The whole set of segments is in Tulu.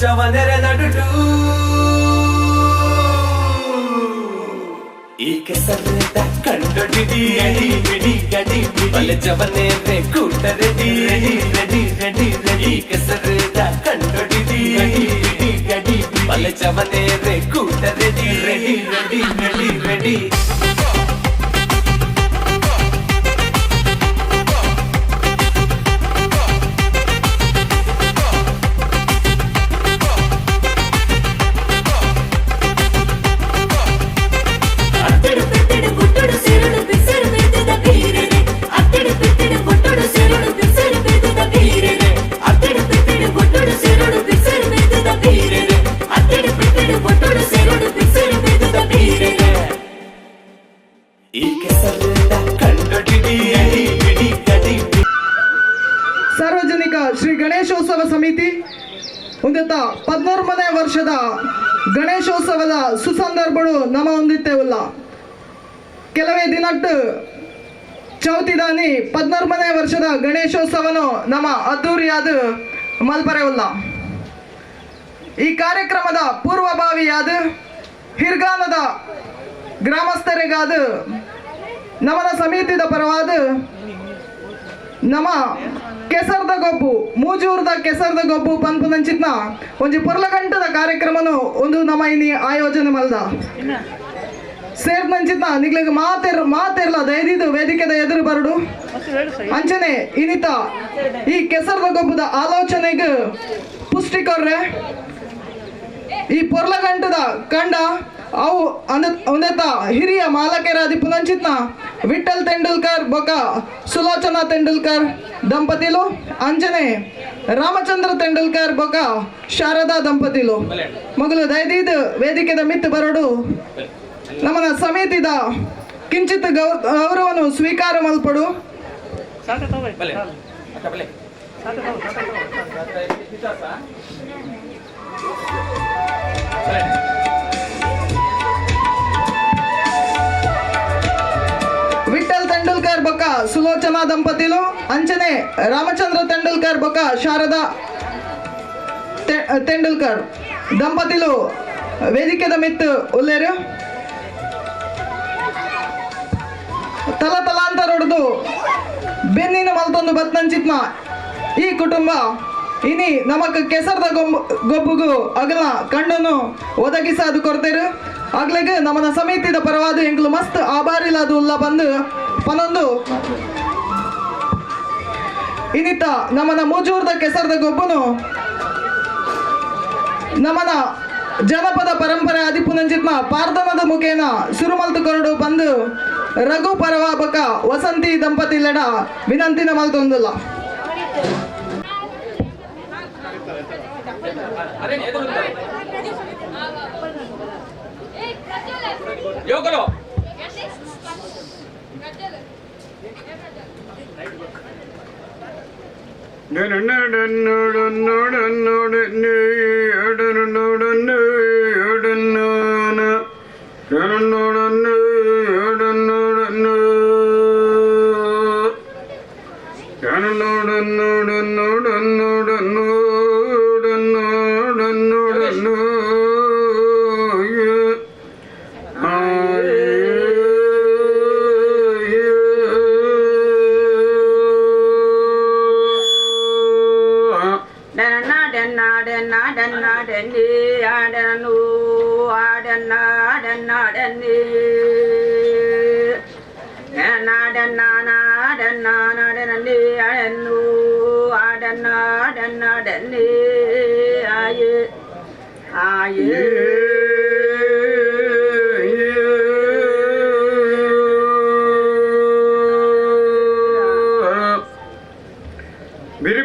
ಜವನೆರೆ ನಡುಟು ಈ ಕೆಸರದ ಕಂಡೊಡಿಡಿ ಗಡಿ ಬಿಡಿ ಗಡಿ ಬಿಡಿ ಜವನೇರೆ ಕೂಟ ready ready ready ready ready ಈ ಕೆಸರದ ಕಂಡೊಡಿಡಿ ಗಡಿ ಬಿಡಿ ಗಡಿ ಬಲೆ ಜವನೇರೆ ಕೂಟ ready ready ready ready ready. ಅತ್ತಡು ಪೆತ್ತಡು ಗುಟ್ಟಡು ಸಿರುಡು ಬಿಸರು ಬಿದ್ದದ ಬೀರರೆ. ಅತ್ತಡು ಪೆತ್ತಡು ಗುಟ್ಟಡು ಸಿರುಡು ಬಿಸರು ಬಿದ್ದದ ಬೀರರೆ. ಅತ್ತಡು ಪೆತ್ತಡು ಗುಟ್ಟಡು ಸಿರುಡು ಬಿಸರು ಬಿದ್ದದ ಬೀರರೆ. ಅತ್ತಡು ಪೆತ್ತಡು ಗುಟ್ಟಡು ಸಿರುಡು ಬಿಸರು ಬಿದ್ದದ ಬೀರರೆ. ಈ ಕೆಸರದ ಕಂಡೊಡಿಡಿ ಗಡಿ ಬಿಡಿ ಗಡಿ. ಸಾರ್ವಜನಿಕ ಶ್ರೀ ಗಣೇಶೋತ್ಸವ ಸಮಿತಿ ಹೊಂದಿದ್ದ 13ನೇ ವರ್ಷದ ಗಣೇಶೋತ್ಸವದ ಸುಸಂದರ್ಭಗಳು ನಮ್ಮ ಹೊಂದಿತ್ತೇವಲ್ಲ. ಕೆಲವೇ ದಿನಟ್ಟು ಚೌತಿದಾನಿ 13ನೇ ವರ್ಷದ ಗಣೇಶೋತ್ಸವನು ನಮ್ಮ ಅದ್ದೂರಿಯಾದ ಮಲ್ಪರೆವುಲ್ಲ. ಈ ಕಾರ್ಯಕ್ರಮದ ಪೂರ್ವಭಾವಿಯಾದ ಹಿರ್ಗಾನದ ಗ್ರಾಮಸ್ಥರಿಗಾದ ನಮನ ಸಮಿತಿದ ಪರವಾದ ನಮ ಕೆಸರ್ದ ಗೊಬ್ಬು, ಮೂಜೂರ್ದ ಕೆಸರ್ದ ಗೊಬ್ಬು ಪನ್ಪುನಂಚಿತ್ನ ಒಂಜಿ ಪೊರ್ಲಗಂಟದ ಕಾರ್ಯಕ್ರಮನು ಒಂದು ನಮ ಇನಿ ಆಯೋಜನೆ ಮಲ್ದ. ಸೇರ್ನಂಚಿತ್ನ ನಿಗ್ಲಿಗ್ ಮಾತೆರ್ ಮಾತೆರ್ಲ ದಯದಿದು ವೇದಿಕೆದ ಎದುರು ಬರಡು. ಅಂಚನೆ ಇನಿತ ಈ ಕೆಸರ್ದ ಗೊಬ್ಬದ ಆಲೋಚನೆಗ್ ಪುಷ್ಟಿ ಕೊರ್ರೆ ಈ ಪೊರ್ಲಗಂಟದ ಕಂಡ ಅವು ಒಂದೆತ್ತ ಹಿರಿಯ ಮಾಲಕರಾದಿ ಪುನಂಚಿತ್ನ ವಿಠಲ್ ತೆಂಡೂಲ್ಕರ್ ಬೊಕ ಸುಲೋಚನಾ ತೆಂಡೂಲ್ಕರ್ ದಂಪತಿಲು, ಅಂಜನೆ ರಾಮಚಂದ್ರ ತೆಂಡೂಲ್ಕರ್ ಬೊಕ ಶಾರದಾ ದಂಪತಿಲು ಮಗಳು ದಯದೀದ್ ವೇದಿಕೆದ ಮಿತ್ತು ಬರಡು. ನಮ್ಮನ ಸಮಿತಿದ ಕಿಂಚಿತ್ ಗೌರವನು ಸ್ವೀಕಾರ ಮಲ್ಪಡು. ವಿಠಲ್ ತೆಂಡೂಲ್ಕರ್ ಬೊಕ್ಕ ಸುಲೋಚನಾ ದಂಪತಿಲು, ಅಂಚನೆ ರಾಮಚಂದ್ರ ತೆಂಡೂಲ್ಕರ್ ಬೊಕ್ಕ ಶಾರದಾ ತೆಂಡೂಲ್ಕರ್ ದಂಪತಿಲು ವೇದಿಕೆದ ಮಿತ್ತು ಉಲ್ಲೇರು. ತಲ ತಲಾಂತರೊಡ್ದು ಬೆನ್ನಿನ ಮಲ್ತೊಂದು ಬತ್ನಂಚಿತ್ನ ಈ ಕುಟುಂಬ ಇನಿ ನಮಕ್ ಕೆಸರ್ದ ಗೊಬ್ಬುಗು ಅಗಲ ಕಣ್ಣನ್ನು ಒದಗಿಸಾದು ಕೊಡ್ತೇರು. ಅಗ್ಲೆಗ್ ನಮನ ಸಮಿತಿದ ಪರವಾದ ಎಂಕ್ಲು ಮಸ್ತ್ ಆಭಾರಿಲಾದು ಉಲ್ಲ ಬಂದು ಪನೊಂದು ಇನ್ನಿತ ನಮನ ಮೂಜೂರ್ದ ಕೆಸರ್ದ ಗೊಬ್ಬುನು ನಮನ ಜನಪದ ಪರಂಪರೆ ಅದಿಪುನಂಚಿತ್ನ ಪಾರ್ದನದ ಮುಖೇನ ಸುರುಮಲ್ತು ಕೊರಡು ಬಂದು ರಘು ಪರವಾಬಕ ವಸಂತಿ ದಂಪತಿ ಲಡ ವಿನಂತಿನ ಮಲ್ತೊಂದುಲ್ಲ. ಯುವಕರು.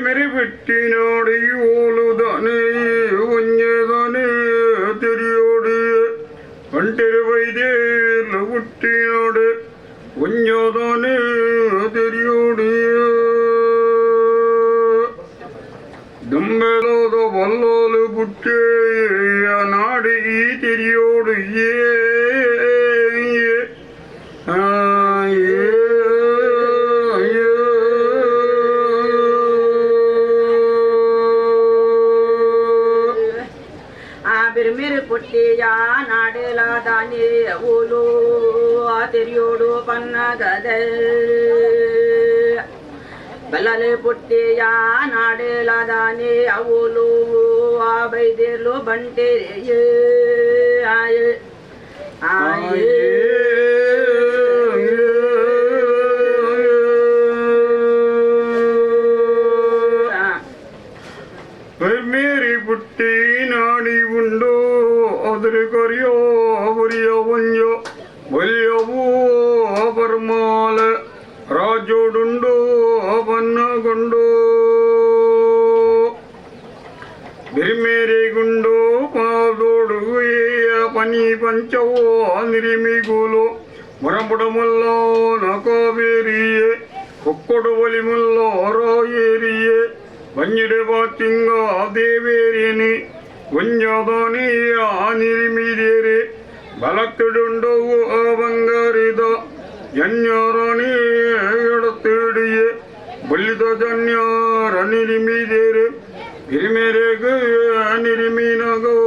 ಮಿರಿ ಬಿಟ್ಟಿನಾಡಿ ಓಲುದಾನೆ ಒಂಜದಾನೆ ತೆರಿಯೋಡಿ ಅಂಟಿರುವೈದೇಲ ಹುಟ್ಟಿನಾಡು ಒಂಜದಾನೆ ತೆರಿಯೋಡಿ ದುಂಬೆಲೋದ ಬಲ್ಲೋಲು ಪುಟ್ಟೆಯ ನಾಡು ಈ ತೆರಿಯೋಡು ಏ ಆ ಏ. ಬಿರ್ಮಿರ್ ಪುಟ್ಟಿಯ ನಾಡಲಾದಾನಿ ಓಲು ತೆರಿಯೋಡು ಪನ್ನಗದೆ ಬಲ್ಲಲೆ ಪುಟ್ಟಿಯ ನಾಡಲಾದಾನಿ ಅವಲು ಆ ಬೈದೇರ್ಲು ಬಂಟೆ ಆಯ್ ಆಯ್ ಮೇರಿ ಪುಟ್ಟಿ ನಾಡಿ ಉಂಡು ಅದ್ರ ಕರಿಯೋ ಅವರಿಯ ಒಂಜೋ ಬಲ್ಯವೂ ಪರ್ಮಾಲ ರಾಜೋಡುಂಡು ಬನ್ನಗೊಂಡು ಬಿರ್ಮೇರಿ ಗುಂಡು ಪಾದೋಡು ಪನಿ ಪಂಚವೋ ನಿರಿಮಿಗುಲು ಮರಬುಡಮುಲ್ಲೋ ನಕಾವೇರಿಯೇ ಕೊಕ್ಕೊಡು ಒಲಿ ಮುಲ್ಲೋ ರಾಯೇರಿಯೇ ಬಂಜಿಡೆ ಬಾತಿಂಗ ದೇವೇರಿನಿ ಗುಂಜಾದಾನಿಯ ನಿರಿಮಿದೇರಿ ಬಲತ್ತಿಡುಂಡು ಬಂಗಾರಿದ ಜನ್ಯರಾಣಿ ಎಡತ್ತಿಡಿಯೇ ಬಲ್ಲಿದ ಜನ್ಯರ ನಿರಿಮಿದೇರಿ ಹಿರಿಮೇರೆಗು ನಿರಿಮಿನಗೋ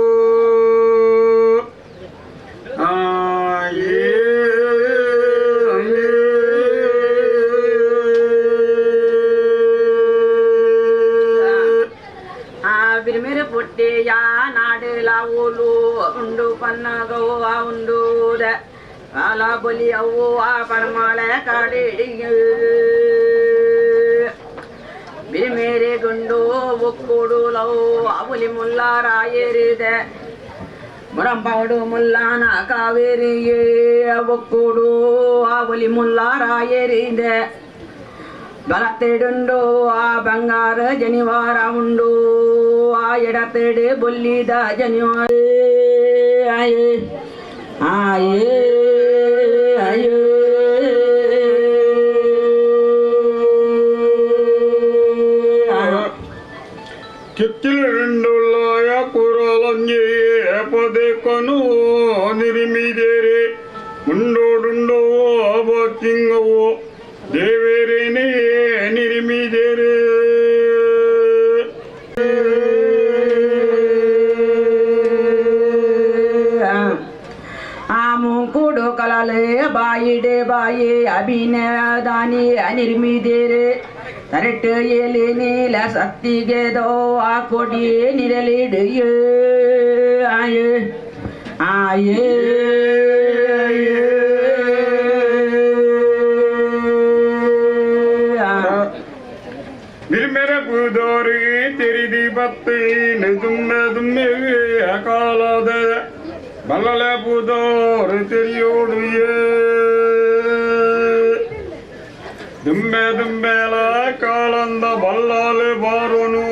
ಬಿರ್ಮಿರ್ ಪುಟ್ಟಿಯ ನಾಡಲ ಓಲು ಉಂಡು ಪನ್ನಗೋ ಉಂಡು ಕಾಲ ಬಲಿ ಅವು ಆ ಪರಮಾಳೆ ಕಾಡಿ ಬಿರ್ಮೇರೆ ಗುಂಡು ಒಕ್ಕೂಡು ಲವು ಅವಲಿ ಮುಲ್ಲ ರಾಯೇರಿದೆ ಮುರಂಪಾಡು ಮುಲ್ಲಾನ ಕಾವೇರಿಯೇ ಒಕ್ಕೂಡು ಆವಲಿ ಮುಲ್ಲ ರಾಯೇರಿದೆ ಬಲತೆಡುಂಡು ಆ ಬಂಗಾರ ಜನಿವಾರ ಉಂಡು ಆ ಎಡತೆಡೆ ಬೊಲ್ಲಿದ ಜನಿವಾರ ಆಯೇ ಆಯೇ ಆಯೇ ಕಿತ್ತಿಲುಂಡುಳ್ಳಾಯ ಕುರಲಂಜೆ ಪದೇ ಕನು ನಿರಿಮಿದೇರೆ ಉಂಡೋಡುಂಡೋ ಬಾತಿಂಗವೋ ದೇವೇರೇನೇ ನಿರಿಮಿದೇರೆ ಆ ಮೂಕುಡು ಕಲಲೆ ಬಾಯಿಡೆ ಬಾಯಿ ಅಭಿನಯದಾನಿ ಅನಿರ್ಮಿದೇರೆ ತರಟ್ಟು ಎಲಿ ನೀಲ ಸತ್ತಿಗೆದೋ ಆ ಕೊಡಿ ನಿರಲಿಡು ಆಯೇ ಆಯೇ ನಿರ್ಮೆರ ಪುದೋರಿ ತೆರಿದಿ ಬತ್ತಿ ದುಮ್ಮೆ ದುಮ್ಮೆ ಕಾಲದ ಬಲ್ಲಲ ಪುದೋರು ತೆರಿಯೋಡುಯೇ ದುಮ್ಮೆ ದುಮ್ಮೆಲ ಕಾಲಂದ ಬಲ್ಲಾಲೆ ಬಾರೋನು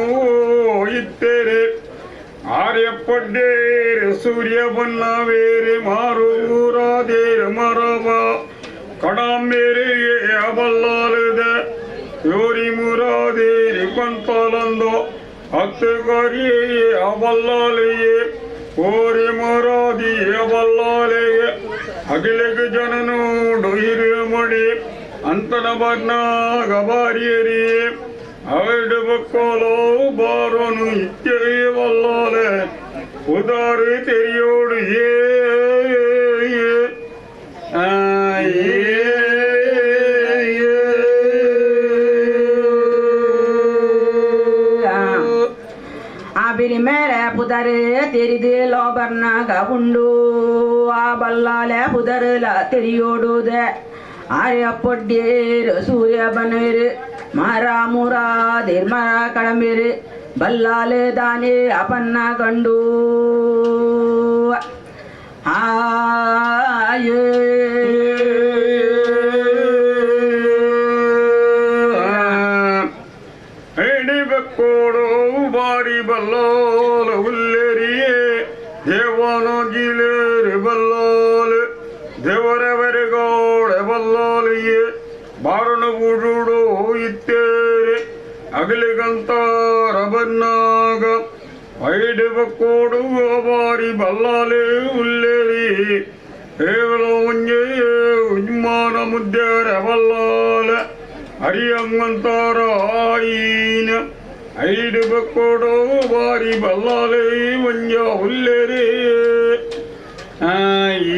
ಇತ್ತೇರೆ ಆರ್ಯಪಡ್ಡೇರೆ ಸೂರ್ಯ ಬನ್ನವೇರೆ ಮಾರೂರಾದೇರೆ ಮರವ ಕಡಾಂಬೇರೆ ಬಲ್ಲಾಲದ ಯೋರಿ ಮುರಾದೇರಿ ಕೊಂತಲಂದೋ ಹತ್ತು ಕರಿಯೇ ಬಲ್ಲಾಲೆಯೇ ಓರಿ ಮುರಾದಿಯ ಬಲ್ಲಾಲೆಯೇ ಅಗಿಲಗ ಜನನೋಡು ಹಿರಿಮಡಿ ಅಂತನ ಬರ್ನಾಗ ಬಾರಿಯರಿಯೇ ಅವಳು ಬಕ್ಕೋಲೋ ಬಾರೋನು ಇತ್ತೇ ಬಲ್ಲಾಲೆ ಉದಾರು ತೆರಿಯೋಡು ಏ ಬಿರಿಮೇಲೆ ಪುದರೆ ತೆರಿದಿಲೋ ಬರ್ನಾಗ ಉಂಡು ಆ ಬಲ್ಲಾಲೆ ಪುದರಲ ತೆರಿಯೋಡುದೆ ಆರ್ಯ ಪೊಡ್ಡೇರು ಸೂರ್ಯ ಬನೇರು ಮಾರ ಮುರಾದಿರ್ ಮರ ಕಡಂಬಿರು ಬಲ್ಲಾಲೆ ದಾನಿ ಅಪನ್ನ ಕಂಡು ಆಯೇ ಹಿಡಿಬಕ್ಕೋಡು ಬಾರಿ ಬಲ್ಲಾಲ ಹುಲ್ಲೇರಿಯೇ ದೇವನ ಜಿಲೇರಿ ಬಲ್ಲಾಲ ದೇವರವರೆಗೋಡೆ ಬಲ್ಲಾಲಿಯೇ ಬಾರಣ ಬುಡುಡು ಇತ್ತೇರೆ ಅಗಲಿಗಂತಾರ ಬನ್ನಾಗ ಐಡಿಬಕ್ಕೋಡು ಬಾರಿ ಬಲ್ಲಾಲೆ ಹುಲ್ಲೇರಿ ಕೇವಲ ಒಂಜೇ ಉಜ್ಮಾನ ಮುದ್ದೇರ ಬಲ್ಲಾಲ ಅರಿಯಮ್ಮಂತಾರ ಆಯಿನ ಐಡು ಬಕ್ಕೋಡೋ ಬಾರಿ ಬಲ್ಲಾಲೆ ಒಂಜ ಹುಲ್ಲೇರಿ. ಪೊರ್ಲಗಂಟೆಡು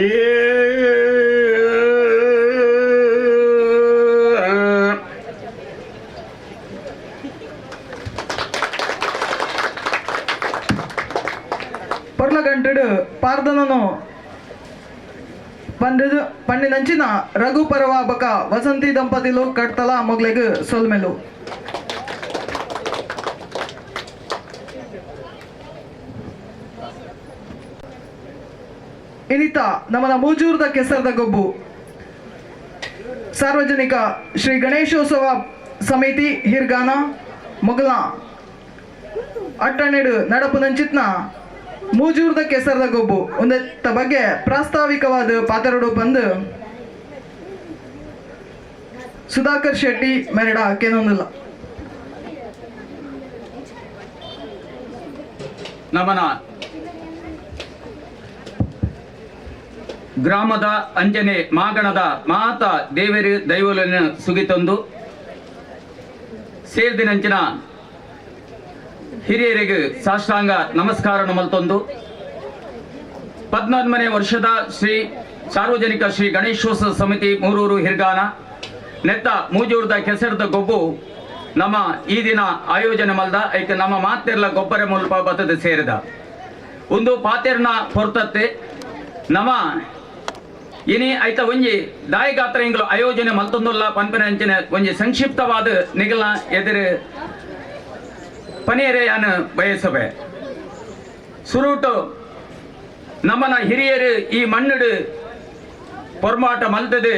ಪಾರ್ದನನು ಪಂಡಿದು ಪಂಡಿನಂಚಿನ ರಘು ಪರವ ಬಕ ವಸಂತಿ ದಂಪತಿಲು ಕಡ್ತಲ ಮೊಗ್ಲೆಗ್ ಸೊಲ್ಮೆಲು. ಇನಿತ ನಮನ ಮೂಜೂರ್ದ ಕೆಸರದ ಗೊಬ್ಬು ಸಾರ್ವಜನಿಕ ಶ್ರೀ ಗಣೇಶೋತ್ಸವ ಸಮಿತಿ ಹಿರ್ಗಾನ ಮೊಗಲ ಅಟ್ಟಣೆಡು ನಡಪುನಂಚಿತ್ನ ಮೂಜೂರ್ದ ಕೆಸರದ ಗೊಬ್ಬು ಒಂದೆತ್ತ ಬಗ್ಗೆ ಪ್ರಾಸ್ತಾವಿಕವಾದ ಪಾತರಡು ಬಂದು ಸುಧಾಕರ್ ಶೆಟ್ಟಿ ಮೆರಡ ಕೆನೊಂದಿಲ್ಲ. ನಮನ ಗ್ರಾಮದ ಅಂಜನೆ ಮಾಗಣದ ಮಾತ ದೇವರು ದೈವಲನ್ನು ಸುಗಿತೊಂದು ಸೇರ್ದಿನಂಚಿನ ಹಿರಿಯರಿಗೆ ಸಾಷ್ಟಾಂಗ ನಮಸ್ಕಾರ ಮಲ್ತೊಂದು 14ನೇ ವರ್ಷದ ಶ್ರೀ ಸಾರ್ವಜನಿಕ ಶ್ರೀ ಗಣೇಶೋತ್ಸವ ಸಮಿತಿ ಮೂರೂರು ಹಿರ್ಗಾನ ನೆತ್ತ ಮೂಜೂರ್ದ ಕೆಸರದ ಗೊಬ್ಬು ನಮ್ಮ ಈ ದಿನ ಆಯೋಜನೆ ಮಲ್ದ ಐಕ ನಮ್ಮ ಮಾತೆರ್ಲ ಗೊಬ್ಬರ ಮುಲ್ಪ ಬತ್ತದ ಸೇರಿದ ಒಂದು ಪಾತೆರ್ನ ಹೊರತತ್ತೆ ನಮ್ಮ ಇನಿ ಐತ ಒಂಜಿ ದಾಯಗಾತ್ರ ಇಂಗ್ಲು ಆಯೋಜನೆ ಮಲ್ತೊಂದುಲ್ಲ ಪನ್ಪಿನ ಅಂಚಿನ ಒಂಜಿ ಸಂಕ್ಷಿಪ್ತವಾದ ನಿಗಲ ಎದುರು ಪನಿಯರೆಯಾನು ಬಯಸವೆ. ಸುರುಟು ನಮ್ಮನ ಹಿರಿಯರು ಈ ಮಣ್ಣುಡು ಪೊರ್ಮಾಟ ಮಲ್ತದು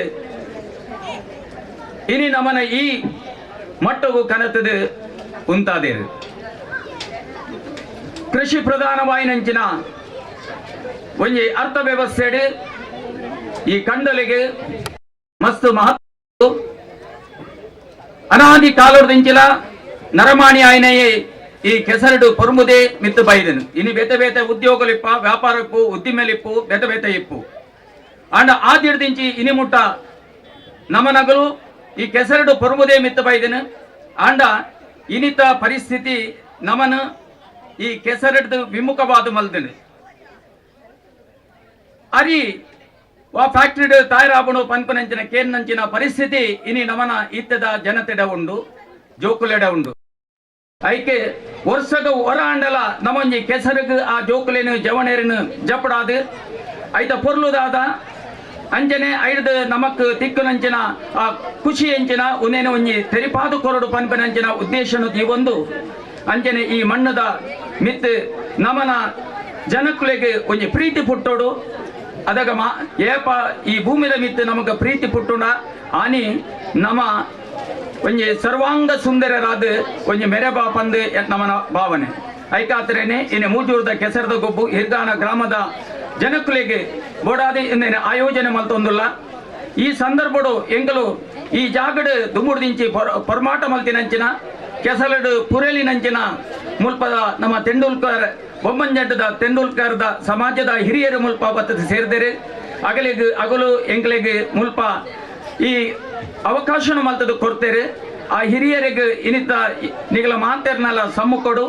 ಇನಿ ನಮ್ಮನ ಈ ಮಟ್ಟವು ಕನತದು ಉಂತಾದಿರು. ಕೃಷಿ ಪ್ರಧಾನವಾಯಿನಂಚಿನ ಒಂಜಿ ಅರ್ಥವ್ಯವಸ್ಥೆಡು ಈ ಕಂಡಲಿಗೆ ಮಸ್ತ್ ಮಹತ್ವ. ಅನಾದಿ ಕಾಲದಿಂಚಿಲ ನರಮಾಣಿ ಆಯ್ನೆಯೇ ಈ ಕೆಸರಡು ಪೊರ್ಮುದೇ ಮಿತ್ತು ಬೈದನು. ಇನಿ ಬೇತೆ ಬೇತೆ ಉದ್ಯೋಗಲಿಪ್ಪ, ವ್ಯಾಪಾರಕ್ಕೂ, ಉದ್ದಿಮೆಲಿಪ್ಪು, ಬೇತೆ ಬೇತೆ ಇಪ್ಪು. ಅಂಡ ಆದಿಡ್ದಿಂಚಿ ಇನಿ ಮುಟ್ಟ ನಮನಗಲು ಈ ಕೆಸರಡು ಪೊರ್ಮುದೇ ಮಿತ್ತು ಬೈದನು. ಆಂಡ ಇನಿತ ಪರಿಸ್ಥಿತಿ ನಮನ ಈ ಕೆಸರಡ್ದು ವಿಮುಖವಾದ ಮಲ್ದನು. ಅರಿ ವಾ ಫ್ಯಾಕ್ಟರಿ ತಯಾರಾಬಣು ಪನ್ಪನಂಚಿನ ಕೇನ್ನಂಚಿನ ಪರಿಸ್ಥಿತಿ ಇನಿ ನಮನ ಇತ್ತದ ಜನತೆಡ ಉಂಡು, ಜೋಕುಲೆಡ ಉಂಡು. ಐಕೆ ವರ್ಷದ ಹೊರಾಂಡಲ ನಮೊಂಜಿ ಕೆಸರುಗು ಆ ಜೋಕುಲೇನು ಜವಣೇರನು ಜಪಡಾದು ಐತ ಪೊರ್ಲುದಾದ ಅಂಜನೆ ಐದು ನಮಕ್ ತಿಕ್ಕುನಂಚಿನ ಆ ಖುಷಿ ಎಂಚಿನ ಉನೇನು ಒಂಜಿ ತೆರಿಪಾದು ಕೊರಡು ಪನ್ಪನಂಚಿನ ಉದ್ದೇಶನು ಈ ಅಂಜನೆ ಈ ಮಣ್ಣದ ಮಿತ್ತು ನಮನ ಜನಕುಲೆಗೆ ಒಂಜಿ ಪ್ರೀತಿ ಪುಟ್ಟೋಡು. ಅದಗ ಮಾ ಏಪ ಈ ಭೂಮಿದ ಮಿತ್ತು ನಮಗ ಪ್ರೀತಿ ಪುಟ್ಟುಣ ಆನಿ ನಮ ಒಂಜಿ ಸರ್ವಾಂಗ ಸುಂದರರಾದ ಒಂಜಿ ಮೆರೆಬಾ ಪಂದು ನಮನ ಭಾವನೆ. ಐಕಾತ್ರೇನೆ ಇನ್ನು ಮೂಜೂರ್ದ ಕೆಸರದ ಗೊಬ್ಬು ಹಿರ್ಗಾನ ಗ್ರಾಮದ ಜನಕುಲೆಗೆ ಬೋಡಾದಿ ಇನ್ನೇನು ಆಯೋಜನೆ ಮಲ್ತೊಂದುಲ್ಲ. ಈ ಸಂದರ್ಭಡು ಎಂಗಲು ಈ ಜಾಗಡು ದುಮುಡ್ದಿಂಚಿ ಪೊರ್ಮಾಟ ಮಲ್ತಿನಂಚಿನ ಕೆಸಲಡು ಪುರೆಲಿನಂಚಿನ ಮುಲ್ಪದ ನಮ್ಮ ತೆಂಡೂಲ್ಕರ್ ಬೊಮ್ಮಂಜಡ್ಡದ ತೆಂಡೂಲ್ಕರ್ದ ಸಮಾಜದ ಹಿರಿಯರು ಮುಲ್ಪ ಬತ್ತದ ಸೇರಿದರೆ ಅಗಲಿಗೆ ಅಗಲು ಎಂಗ್ಲಿಗೆ ಮುಲ್ಪ ಈ ಅವಕಾಶನ ಮಲ್ತದ ಕೊಡ್ತೇರೆ. ಆ ಹಿರಿಯರಿಗೆ ಇನಿತ ನಿಗಲ ಮಾತೆರ್ನಲ್ಲ ಸಮ್ಮುಖಡು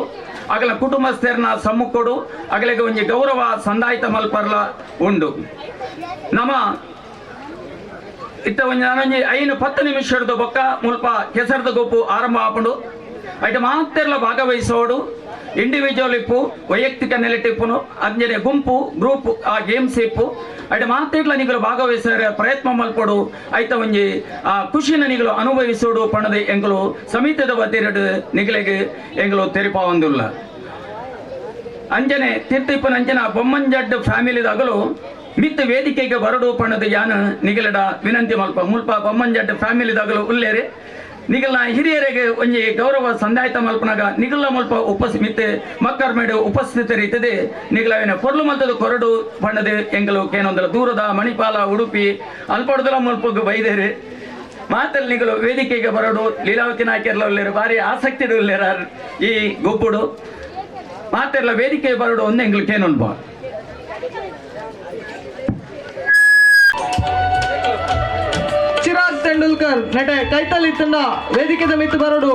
ಅಗಲ ಕುಟುಂಬಸ್ಥರ್ನ ಸಮ್ಮುಖಡು ಅಗಲಿಗೆ ಒಂಜಿ ಗೌರವ ಸಂದಾಯಿತ ಮಲ್ಪರ್ಲ ಉಂಡು. ನಮ್ಮ ಇತ್ತ ಒಂಜಿ ನಾನೊಂಜಿ 5-10 ನಿಮಿಷದ ಬೊಕ್ಕ ಮುಲ್ಪ ಕೆಸರದ ಗೊಪ್ಪು ಆರಂಭ ಆಪುಂಡು. ಐಟ ಮಾತೆರ್ಲ ಭಾಗವಹಿಸೋಡು ಇಂಡಿವಿಜುವಲ್ ಇಪ್ಪು, ವೈಯಕ್ತಿಕ ನೆಲೆಟಿಪ್ಪುನು ಅಂಜನೆ ಗುಂಪು ಗ್ರೂಪ್ ಆ ಗೇಮ್ಸ್ ಇಪ್ಪು. ಐಟ ಮಾತೆರ್ಲ ನಿಗಲು ಭಾಗವಹಿಸ ಪ್ರಯತ್ನ ಮಲ್ಪೊಡು. ಐತ ಒಂಜಿ ಆ ಖುಷಿನ ನಿಗಲು ಅನುಭವಿಸೋಡು ಪಣದ ಎಂಗಲು ಸಮಿತಿದ ವತಿರಡು ನಿಗಲಿಗೆ ಎಂಗಲು ತೆರಿಪಾವಂದುಲ್ಲ. ಅಂಜನೆ ತೀರ್ಥಿಪ್ಪನ ಬೊಮ್ಮಂಜಡ್ ಫ್ಯಾಮಿಲಿದಾಗಲು ಮಿತ್ತ ವೇದಿಕೆಗೆ ಬರಡು ಪಣದ ಯಾನು ನಿಗಲಡ ವಿನಂತಿ ಮಲ್ಪ. ಮುಲ್ಪ ಬೊಮ್ಮಂಜಡ್ ಫ್ಯಾಮಿಲಿದಾಗಲು ಉಲ್ಲೇರಿ ನಿಗಲ್ನ ಹಿರಿಯರಿಗೆ ಒಂಜಿ ಗೌರವ ಸಂದಾಯಿತ ಮಲ್ಪನಾಗ ನಿಗಲ ಮುಲ್ಪ ಮಿತ್ತೆ ಮಕ್ಕರ್ ಮೇಡು ಉಪಸ್ಥಿತರಿತದೆ ನಿಗಲವಿನ ಪೊರ್ಲು ಮಲ್ತದ ಕೊರಡು ಪಣ್ಣದೆ ಎಂಗಲು ಕೇನೊಂದಲ ದೂರದ ಮಣಿಪಾಲ ಉಡುಪಿ ಅಲ್ಪಡ್ದಲ ಮುಲ್ಪಗ್ ಬೈದೇರಿ ಮಾತಲ್ಲಿ ನಿಗಲು ವೇದಿಕೆಗೆ ಬರಡು. ಲೀಲಾವತಿ ನಾಯ್ಕೆರ್ಲ ಉಲ್ಲೇರು ಭಾರಿ ಆಸಕ್ತಿ ಉಲ್ಲೇರ ಈ ಗೊಬ್ಬುಡು ಮಾತೆಲ್ಲ ವೇದಿಕೆ ಬರಡು ಒಂದೇ ಎಂಗ್ಲು ಕೇನೊಂದು ಬಾ. ಚಿರಾಗ್ ತೆಂಡೂಲ್ಕರ್ ನಟೆ ಕೈತಲ್ ಇತ್ತಂಡ ವೇದಿಕೆದ ಮಿತ್ತು ಬರಡು.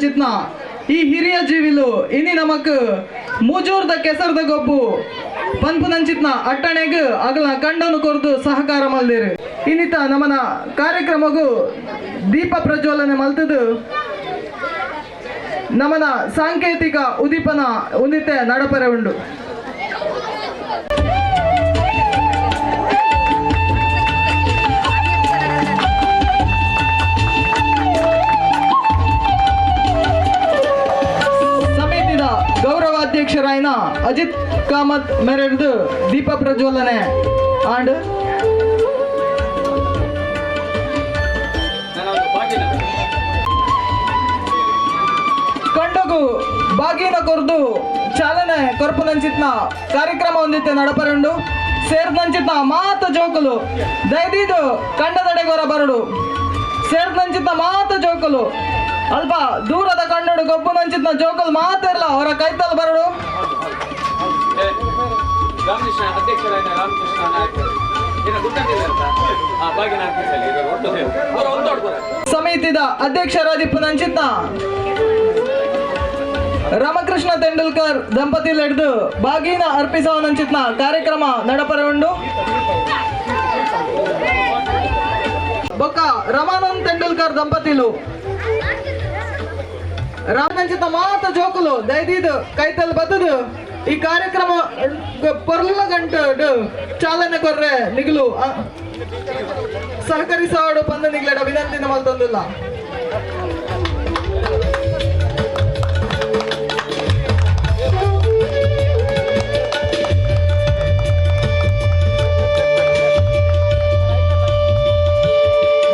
ನಂಚಿತ್ನ ಈ ಹಿರಿಯ ಜೀವಿಲು ಇನಿ ನಮಕ್ ಮೂಜೂರ್ದ ಕೆಸರ್ದ ಗೊಬ್ಬು ಪನ್ಪು ನಂಚಿತ್ನ ಅಟ್ಟಣೆಗ್ ಅಗಲ ಕಂಡನು ಕೊರ್ದು ಸಹಕಾರ ಮಲ್ದಿರು. ಇನ್ನಿತ ನಮನ ಕಾರ್ಯಕ್ರಮಗೂ ದೀಪ ಪ್ರಜ್ವಲನೆ ಮಲ್ತದು ನಮನ ಸಾಂಕೇತಿಕ ಉದೀಪನ ಉಂದಿತೆ ನಡಪರೆ ಉಂಡು. ಸಮಿತಿದ ಗೌರವಾಧ್ಯಕ್ಷರಾಯನ ಅಜಿತ್ ಕಾಮತ್ ಮೆರೆದು ದೀಪ ಪ್ರಜ್ವಲನೆ ಆಂಡ್ ಕಂಡಗು ಬಾಗಿನ ಕೊರ್ದು ಚಾಲನೆ ಕೊರ್ಪುನಂಚಿತ್ನ ಕಾರ್ಯಕ್ರಮ ಹೊಂದಿತ್ತೆ ನಡಪರುಂಡು. ಸೇರ್ದಂಚಿತ್ನ ಮಾತ ಜೋಕುಲು ದಯದೀದು ಕಂಡದಡೆಗೊರ ಬರಡು. ಸೇರ್ದಂಚಿತ್ನ ಮಾತ ಜೋಕುಲು ಅಲ್ಪ ದೂರದ ಕಣ್ಣುಡು ಗೊಬ್ಬುನಂಚಿತ್ನ ಜೋಕುಲು ಮಾತಿರ್ಲ ಅವರ ಕೈತಲ್ ಬರಡು. ರಾಮಕೃಷ್ಣ ಅಧ್ಯಕ್ಷರಾದ ರಾಮಕೃಷ್ಣ ನಾಯಕ್ ಸಮಿತಿದ ಅಧ್ಯಕ್ಷರಾದಿಪ್ಪುನಂಚಿತ್ನ ರಾಮಕೃಷ್ಣ ತೆಂಡೂಲ್ಕರ್ ದಂಪತಿ ಲೆಡ್ದು ಬಾಗಿನ ಅರ್ಪಿಸವನಂಚಿತ್ನ ಕಾರ್ಯಕ್ರಮ ನಡಪರೆ ಉಂಡು. ಬೊಕ್ಕ ರಮಾನಂದ್ ತೆಂಡೂಲ್ಕರ್ ದಂಪತಿಲು ರಾಮನಂಚಿತ ಮಾತ ಜೋಕುಲು ದಯದೀದು ಕೈತಲ್ ಬತ್ತದು ಈ ಕಾರ್ಯಕ್ರಮ ಪೊರ್ಲ ಗಂಟು ಚಾಲನೆ ಕೊರ್ರೆ ನಿಗಲು ಸಹಕರಿಸೋಡು ಪಂದ ನಿಗ್ಲಡ ವಿನಂತಿನ ಮಲ್ತೊಂದಿಲ್ಲ.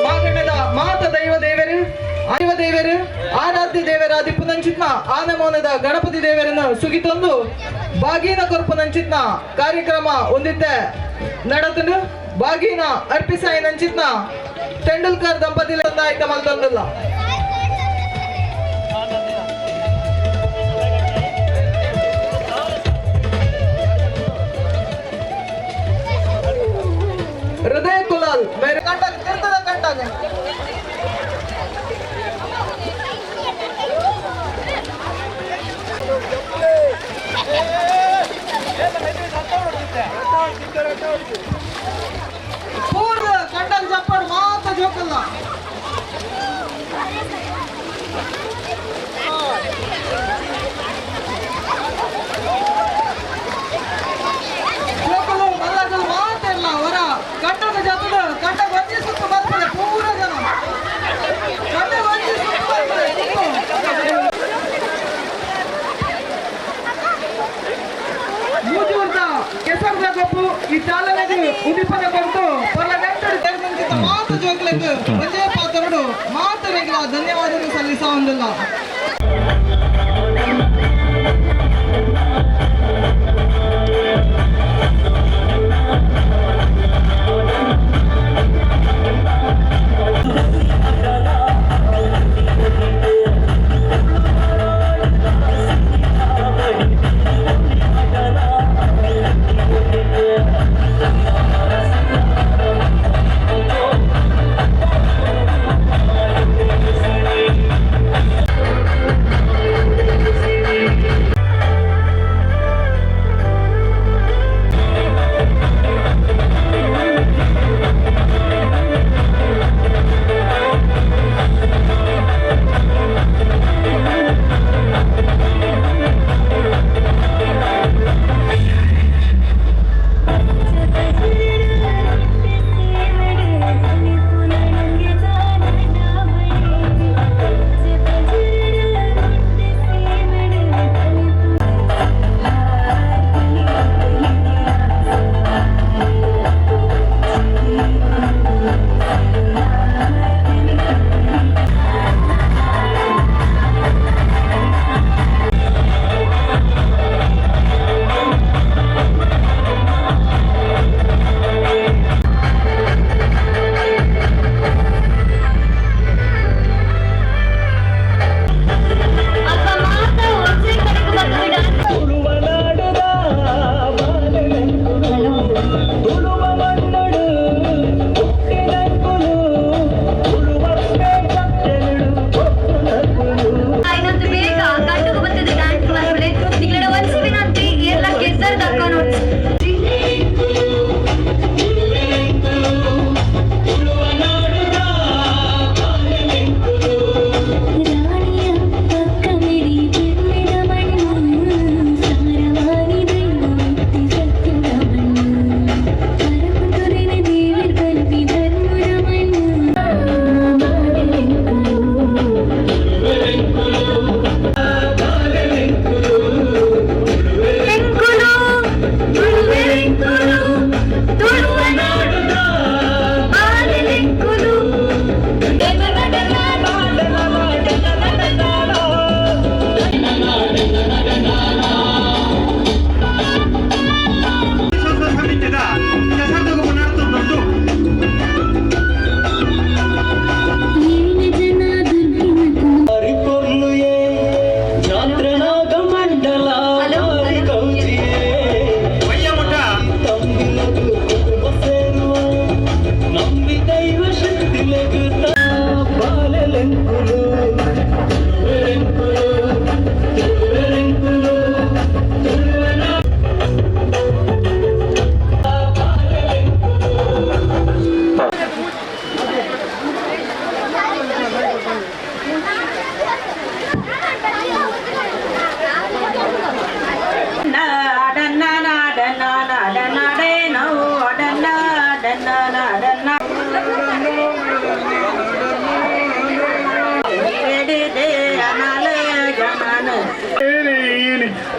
ಮಾಗಣ್ಣದ ಮಾತ ದೈವ ದೇವರು ದೈವ ದೇವರು ಆರಾಧ್ಯ ದೇವರಾದಿಪ್ಪುನಂಚಿತ್ನ ಆನಮೋನದ ಗಣಪತಿ ದೇವರನ್ನು ಸುಗಿತೊಂದು ಬಾಗಿನ ಕೊರ್ಪುನಂಚಿತ್ನ ಕಾರ್ಯಕ್ರಮ ಹೊಂದಿತ್ತೆ ನಡತನು. ಬಾಗಿನ ಅರ್ಪಿಸಾಯಿನಂಚಿತ್ನ ತೆಂಡೂಲ್ಕರ್ ದಂಪತಿ ಆಯ್ತ ಮಲ್ತೊಂದಿಲ್ಲ. ಹೃದಯ ಕುಲಾಲ್ ಬೇರೆ ಕಂಡಾಗ ತಿರ್ತದ ಕಂಡಾಗ ಪೂರ್ವ ಕಂಡಾಗ ಚಪ್ಪಾಡು ಮಾತ ಜೋಕಲ್ಲ. ಜೋಕಲು ಮಲ್ಲಗಲು ಮಾತಿಲ್ಲ ಅವರ ಕಂಡದ ಜಾತದ ಕಂಡ ಒಂಜಿ ಸುತ್ತು ಬರ್ತದೆ ಪೂರ ಜನ ಕಂಡ ಒಂಜಿ ಸುತ್ತು ಬರ್ತದೆ. ಮೂಜೂರ್ದ ಕೆಸರ್ದ ಗೊಬ್ಬು ಈ ಚಾಲನೆಗೆ ಉದೀಪನ ಕೊರತು ಪೊರ್ಲ ಗಂಟು ತೆರೆದಂಚಿತ ಮಾತು ಜೋಕ್ಲೆಗ್ ಒಂಜೇ ಪಾತ್ರಡು ಮಾತರೆಗ್ಲ ಧನ್ಯವಾದಗಳು ಸಲ್ಲಿಸ ಒಂದಿಲ್ಲ.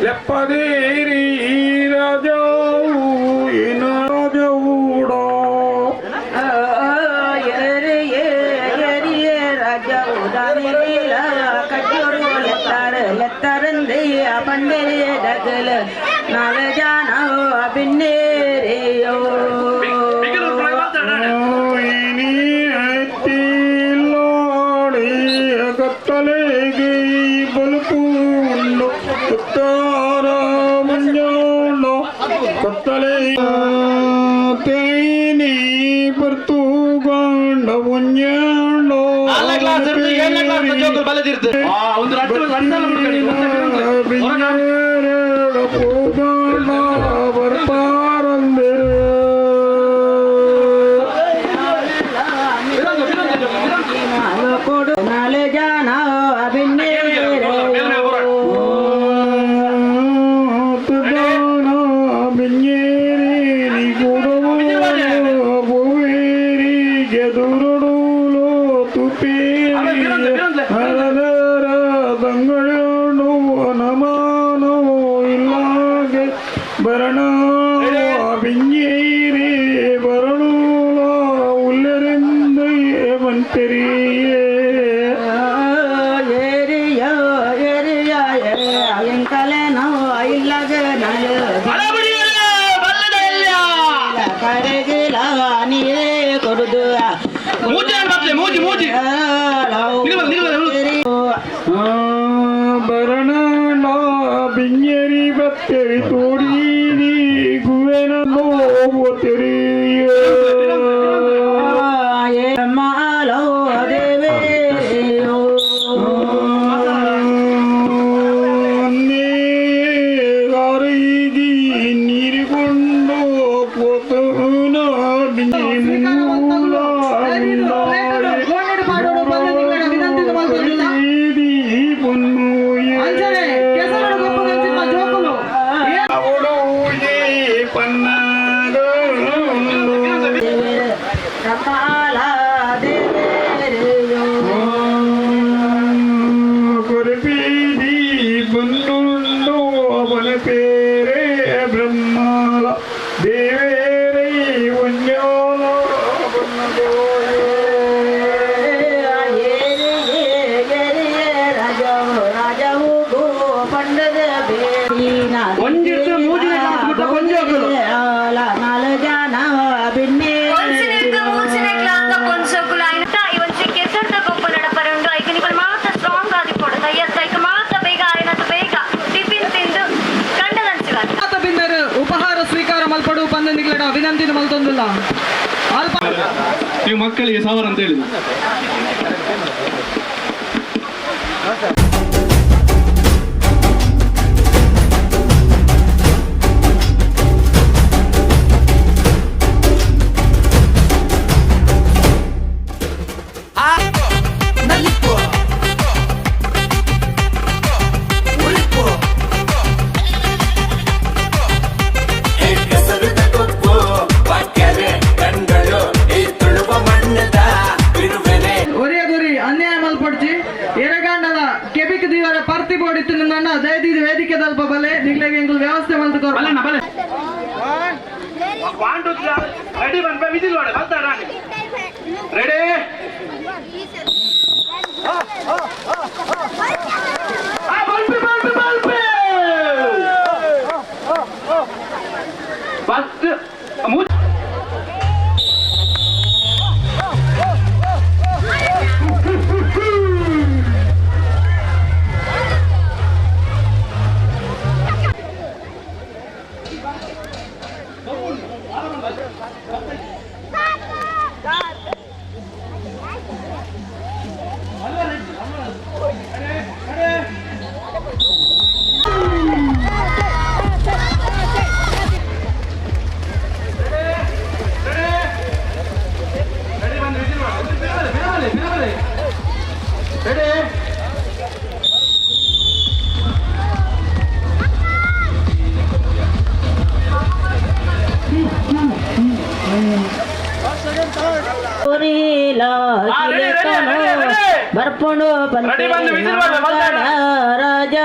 ಲೆಪ್ಪದೇರಿ ರಾಜವು ಏನಾಜವುಡೋ ಕತ್ತಲೆಗೆ ಬಲುಪು ಉತ್ತರ ಮಂಜಾಣ ಕತ್ತಲೆ ತೇನಿ ಪರ್ತುಗೊಂಡ ಉಂಜಾಣ ಪೋಗಣ ಬರ್ಪಾರಂದಿರು ನೀವು ಮಕ್ಕಳಿಗೆ ಸಾವಿರ ಅಂತ ಹೇಳಿದ್ರು. ವೇದಿಕೆ ದಲ್ಪ ಬಲೆ ನಿಗ್ಲೆಗೆ ಎಂಕುಲು ವ್ಯವಸ್ಥೆ ಮಲ್ತು ಕೊರ್ಪ. ಬಲೆ 1 2 3 ರೆಡಿ ಬನ್ಪ ವಿಜಿಲ್ ವಾಡೆ ಬರ್ತಾ ರಾಣಿ ರೆಡಿ ಆ pulpy pulpy pulpy first ಬರ್ಪುಣು ready ಬಂದು ವಿಸಿಲ್ ಮಾಡ್ಲೆ, ಬಂದ. ರಾಜ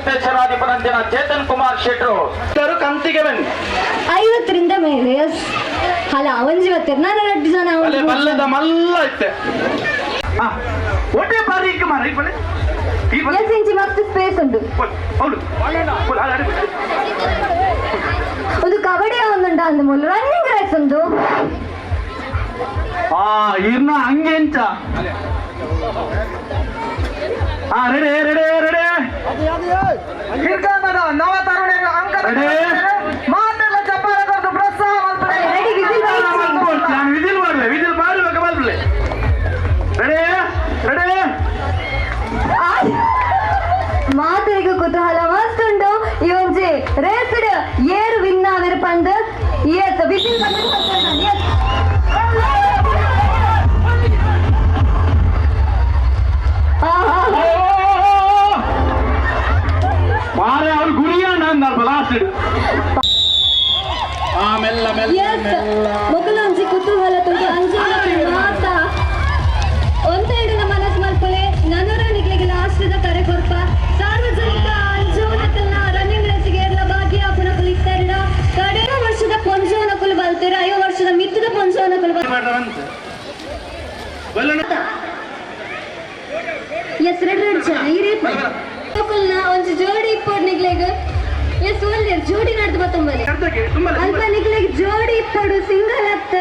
ಮುಕ್ತೇಶ್ವರಾಧಿಪನಂಚಿನ ಚೇತನ್ ಕುಮಾರ್ ಶೆಟ್ರು ಕಂತಿಗೆ ಬನ್ನಿ 50ರಿಂದ ಮೇಲೆ ಎಸ್ ಅಲ್ಲ ಒಂಜಿ ಬತ್ತೆರ್ ನಾನು ರಡ್ಡು ಜನ ಅಲ್ಲೇ ಬಲ್ಲದ ಮಲ್ಲ ಇತ್ತೆ ಒಟ್ಟೆ ಬಾರಿ ಈಗ ಮಾರ ಈ ಬಳೆ ಈ ಬಳೆ ಎಸ್ ಇಂಚಿ ಮಸ್ತ್ ಸ್ಪೇಸ್ ಉಂಟು ಹೌದು ಒಂದು ಕಬಡ್ಡಿ ಒಂದುಂಟು ಅಂದ ಮೂಲ ರನ್ನಿಂಗ್ ರೇಸ್ ಉಂಟು ಆ ಇರ್ನ ಹಂಗೆ ಎಂಚ ಆ ರೆಡಿ ರೆಡಿ ರೆಡಿ ಹಿರ್ಕಾನದ ನವ ತರುಣರು ಅಂಕ ರೆಡಿ. ಮಾತೆಲ್ಲ ಚಪ್ಪಾಳೆ ಕೊಟ್ಟು ಪ್ರೋತ್ಸಾಹ ಮಲ್ಪುಲೆ. ರೆಡಿ ವಿಸಿಲ್ ಬೈತ್ರಿ. ನಾನು ವಿಜಿಲ್ ಮಾಡಲೆ ವಿಜಿಲ್ ಮಾಡಬೇಕು ಬಲ್ಲೆ ರೆಡಿ ರೆಡಿ ಮಾತೆಗೆ ಕುತೂಹಲ ಮಸ್ತ್ ಉಂಟು ಈ ಒಂಜಿ ರೇಸ್ಡ್ ಏರು ವಿನ್ ಆವೆರ್ ಪಂದ್ ಎಸ್ ವಿಸಿಲ್ ಬಂದು ಎಸ್ ಮಾರೆ ಅವ್ರು ಗುರಿಯಾಣ ಅಂದಲ್ಪ ಲಾಸ್ಟ್ ಆ ಮೆಲ್ಲ ಮೆಲ್ಲ ಎಸ್ ಮೊಕಲೊಂಜಿ ಕುತೂಹಲ ತುಂಡು ಅಂಜಿ ಮಾತ ಒಂದೆರಡು ಮನಸ್ ಮಲ್ಪಲೆ ನನರ ನಿಕ್ಲೆಗೆ ಲಾಸ್ಟ್ the ಕರೆ ಕೊರ್ಪ ಸಾರ್ವಜನಿಕ ಅಂಜೋನಕಲ್ನ ರನ್ನಿಂಗ್ ರೇಸ್ಗೆ ಏರ್ಲ ಭಾಗಿಯಾಪುನಕುಲು ಇತ್ತೆರಡ ಕಡೆ ವರ್ಷದ ಪೊಂಜೋನಕುಲು ಬಲ್ತೆರ್ 5 ವರ್ಷದ ಮಿತ್ತದ ಪೊಂಜೋನಕುಲು ಎಸ್ ರೆಡ್ ರೆಡ್ ಜನ ಈ ರೀತಿ ಜೋಕುಲ್ನ ಒಂಜಿ ಜೋಡಿ ಇಪ್ಪೊಡು ನಿಕ್ಲೆಗ್ ಎಸ್ ಒಲ್ಲೆರ್ ಜೋಡಿ ನಡ್ದು ಬತ್ತೊಂಬಲೆ ಅಲ್ಪ ನಿಕ್ಲೆಗ್ ಜೋಡಿ ಇಪ್ಪೊಡು ಸಿಂಗಲ್ ಅತ್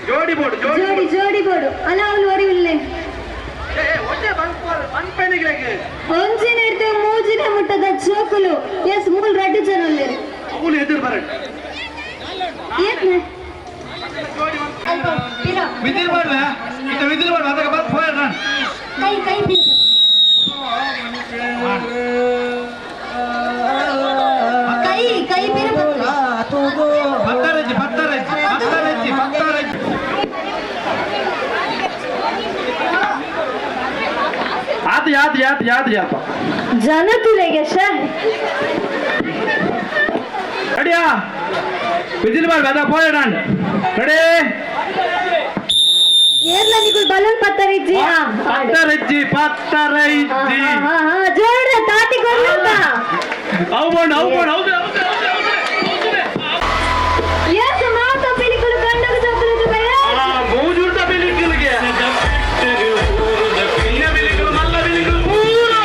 ಜೋಡಿ ಬೋಡು ಜೋಡಿ ಜೋಡಿ ಜೋಡಿ ಬೋಡು ಅಲ್ಲ ಅವನು ಒರಿ ಉಲ್ಲೆ ಒಂಜಿನ ಹಿಡ್ದು ಮೂಜಿನ ಮುಟ್ಟದ ಜೋಕುಲು ಎಸ್ ಮೂಲ್ ರಡ್ಡು ಜನ ಉಲ್ಲೆರ್ ಅವನು ಎದುರು ಬರಣ್ಣ ಏತ್ನೆ ಅಲ್ಪ ಪಿರ ವಿಜಿಲ್ ಮಾಡುವ ಇತ್ತ ವಿಜಿಲ್ ಮಾಡುವ ಅದಕ್ಕೆ ಬಂದು ಫೋನ್ ಕೈ ಕೈ ಪಿರ ಕೈ ಕೈ ಪಿರ ಬರ್ತದೆ. ಪತ್ತರಜ್ಜಿ ಪತ್ತರಜ್ಜಿ ಪತ್ತರಜ್ಜಿ ಪತ್ತರಜ್ಜಿ ಆತ ಯಾತ ಯಾತ ಯಾತ ಯಾತ ಜನತುಲೆಗೆ ಶ ರೆಡಿಯಾ ವಿಜಿಲ್ ಮಾಡುವ ಅದ ಫೋನ್ ರೆಡಿ ಏರ್ಲ ನಿಕುಲ್ ಬಲೂನ್ ಪತ್ತರಿಜ್ಜಿ ಹಾ ಪತ್ತರಜ್ಜಿ ಪತ್ತರಜ್ಜಿ ಹಾ ಹಾ ಜೋಡ ತಾತಿ ಕೊಡ್ಲಂತ ಅವು ಬೋಣ ಅವು ಬೋಣ ಹೌದು ಹೌದು ಎಸ್ ಮಾತ ಪಿಲಿಕುಲು ಕಂಡಗ ಜೋಕುಲು ಬಯ ಮೂಜುಂಟ ಬಿಲಿಕುಲಿಗೆ ಚಿನ್ನ ಬಿಲಿಕುಲು ಮಲ್ಲ ಬಿಲಿಕುಲು ಮೂರು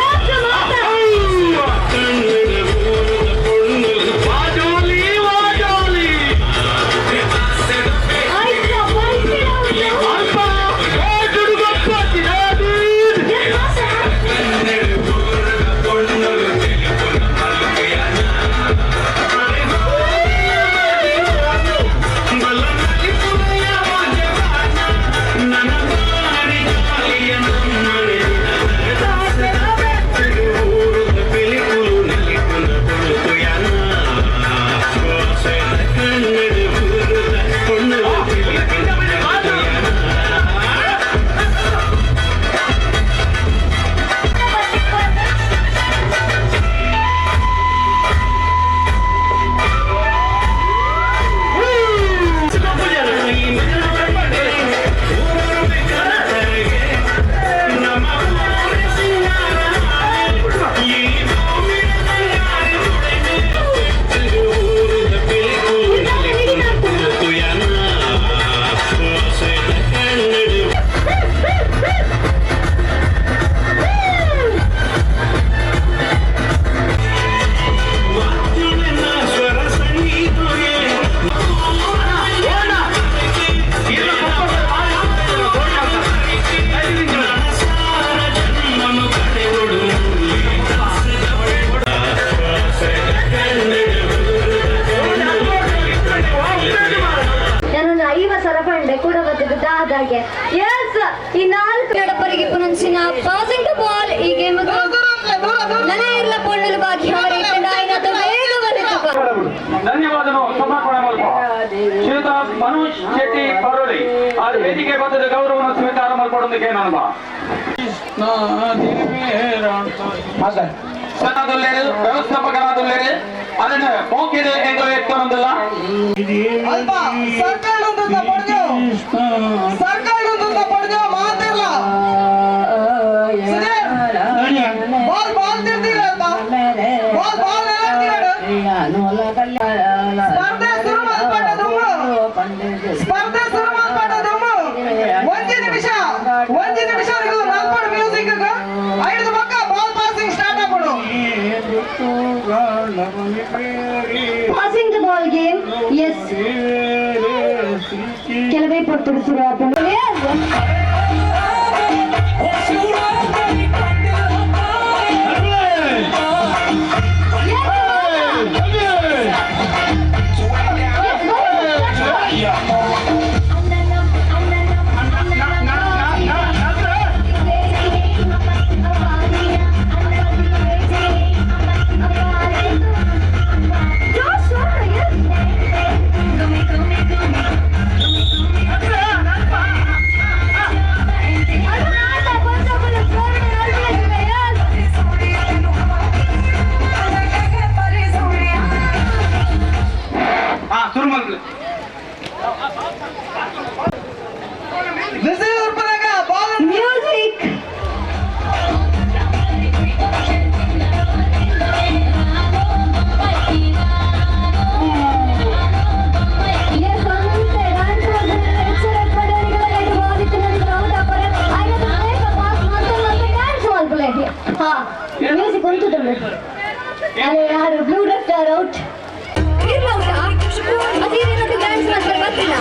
ಎಸ್ ಮಾತ ವಾಜೋಲಿ ವಾಜೋಲಿ ಆಯ್ತು ಬೈಸಿಡ ಅಲ್ಪ ಓಟುಡು ಗೊಪ್ಪ ತಿರಾದಿ ಎಸ್ ಮಾತ ನಾನೊಂದು 50 ಸರಪಂಡೆ ಕೂಡ ಬತ್ತಿದ್ದು ದಾದಾಗೆ ಎಸ್ ಈ 4 ಎಡಪರಿಗೆ ಪುನಂಚಿನ ಪಾಸಿಂಗ್ ಟು ಬಾಲ್ ಈ ಗೇಮ್ ದೂರ ದೂರ ಅಂತ್ಲೆ, ದೂರ ದೂರ ನನ ಇರ್ಲ ಪೊಣ್ಣುಲು ಬಾಕಿ ಅವರ ಬೇಗ ಬರುತ್ತೆ ಧನ್ಯವಾದನು ಸಮರ್ಪಣೆ ಮಲ್ಪ ಶ್ರೀಯುತ ಮನೋಜ್ ಶೆಟ್ಟಿ ಪರೋಳಿ ಆ ವೇದಿಕೆ ಬದ್ಧದ ಗೌರವವನ್ನು ಸ್ವೀಕಾರ ಮಲ್ಪಡೋದಕ್ಕೆ ನಾನು ಸಣ್ಣದಲ್ಲೇರು ವ್ಯವಸ್ಥಾಪಕರಾದಲ್ಲೇರು ಅದನ್ನು ಮೋಕಿದೆ ಎಂದು ಎತ್ತೊಂದಿಲ್ಲ ಅಲ್ಪ ಸರ್ಕಲ್ ಒಂದು ಪಡೆದು ಸರ್ಕಲ್ ಒಂದು ಪಡೆದು ಮಾತಿರ್ಲ ಸುಧೀರ್, ಬಾಲ್ ಬಾಲ್ ತಿರ್ದಿಲ್ಲ ಅಲ್ಪ Passing the ball game. Yes. ಕೆಲವೇ ಪೊರ್ತುಡು ಶುರು ಆಪುಂಡು. Yes. Music. Yes, ಅಂತೆ dance ಎಚ್ಚರ ಪಡೋರಿಗಳ ಕೈಗೆ ಬಾದಿತ್ತು ಹೌದಾ ಪರ ಆಯ್ತು ಪಾಸ್ ಮಾಡ್ತಾರೆ ಮತ್ತೆ ಡ್ಯಾನ್ಸ್ ಮಾಡ್ಕೊಳ್ಳಿ. ಹಾ, ಮ್ಯೂಸಿಕ್ ಉಂಟು. ಅರೆ ಯಾರು ಬ್ಲೂ ಡ್ರೆಸ್ ಔಟ್ ಅದೇನೇನಾದ್ರು ಡ್ಯಾನ್ಸ್ ಮಾಡ್ತಾರೆ ಬರ್ತೀನ.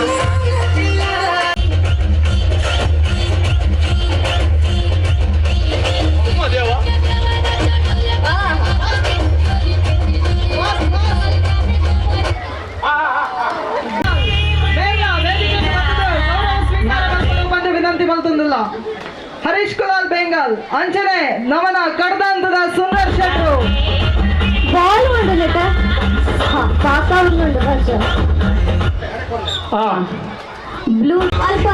ಬಂದು ವಿನಂತಿ ಮಲ್ತೊಂದುಲ್ಲ ಹರೀಶ್ ಕುಲಾಲ್ ಬೆಂಗಾಲ್ ಅಂಚನೆ ನಮನ ಕಡ್ದಂತದ ಸುಂದರ್ ಶೆಟ್ರು. ಬಾಲ್ ಉಂಡು. ಹಾ, ಪಾಪ ಉಂಡು. ಬ್ಲೂ ಅಲ್ಪ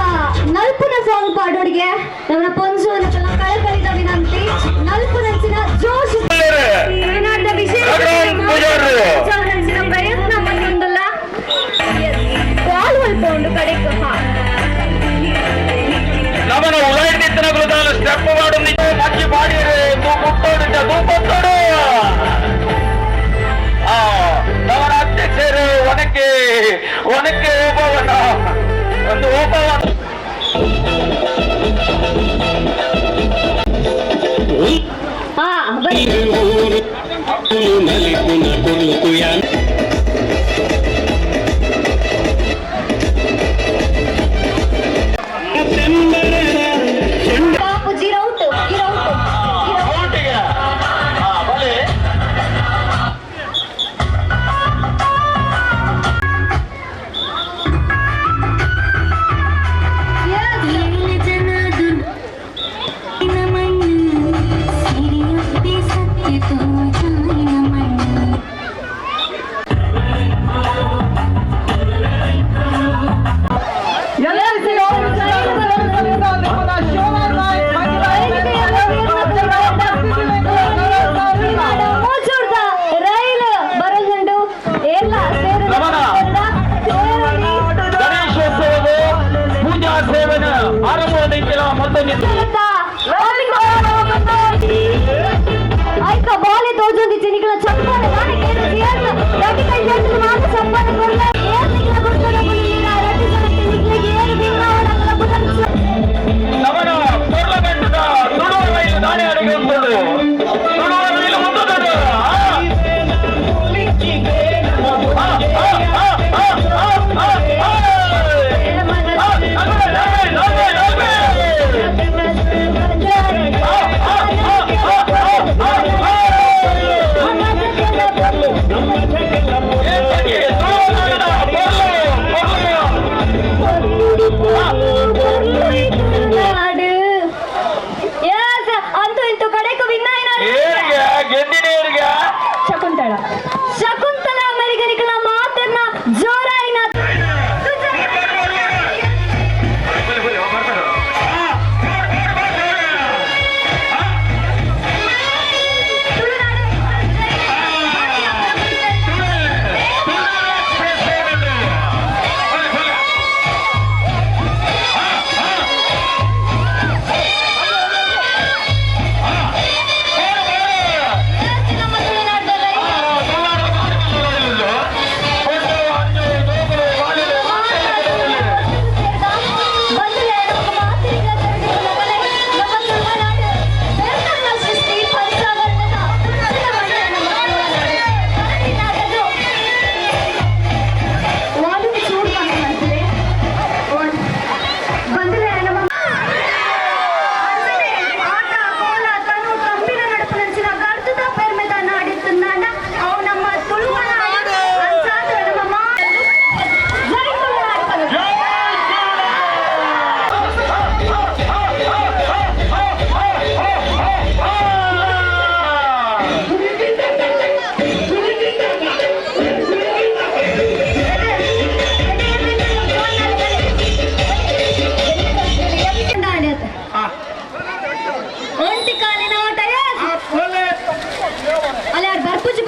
ನಲ್ಪುನ ಸಾಂಗ್ ಪಾಡೋಡಿಗೆ ನಮ್ಮ ಪೊಂಜು ಕಳಕಳಿದ ವಿನಂತಿ. ನಲ್ಪುನಂಚಿನ ಜೋಶ್ ತುಳುನಾಡಿನ ವಿಶೇಷ ಪ್ರಯತ್ನ ಮತ್ತೊಂದಲ್ಲ. ಬಾಲ್ ಒಲ್ಪ ಉಂಡು ಕಡೆಗೆ. ಹಾ. ನಮನ ಉಳಾಯ್ತಿತ್ತನಗಳು ಸ್ಟೆಪ್ ಮಾಡು ಮಜ್ಜಿ ಬಾಡಿರೆ ತೂ ಪುಟ್ಟೋಡು ತೂ ಪತ್ತೋಡು. ಆ ನಮನ ಅಧ್ಯಕ್ಷರು ಒನಕೆ ಒನಕೆ ಓಬವ್ವನ ಒಂದು ಓಬವ್ವ. ಹಾ, ಬನ್ನಿ. ಪಾಪು ಜೀರೋ ಔಟ್, ಜೀರೋ ಔಟ್. ಔಟಿಗೆ ಬಲೆ. ಎಲ್ಎಲ್ಸಿ ಶೋಭಾ ನಾಯ್ಕ್. ಮೂಚೂರ್ದ ರೈಲ್ ಬರೋದುಂಡು ಎಲ್ಲ. ನಮನ. ಗಣೇಶೋತ್ಸವದ ಪೂಜಾ ಸೇವನ ಆರಂಭದ ಮತ್ತೊಂದು ಆಯ್ತಾ ಬಾಲ್.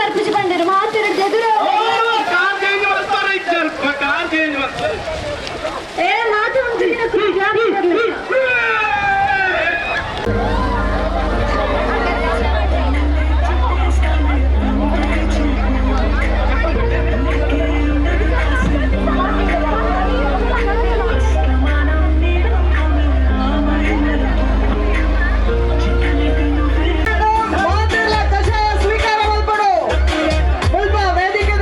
ಬರ್ಪಿಸಿ ಬಂದಿರು ಮಾತಿರು ಎದುರು. ಕಾರ್ ಚೇಂಜ್ ಮಾಡ್ತಾರೆ, ಕಾರ್ ಚೇಂಜ್ ಮಾಡ್ತಾರೆ. ಏ ಮಾತು ಒಂದು ದಿನ. ಮಾತೆರ್ಲ ಕಷಾಯ ಸ್ವೀಕಾರ ಮಲ್ಪಡು. ಮುಲ್ಪ ವೇದಿಕೆದ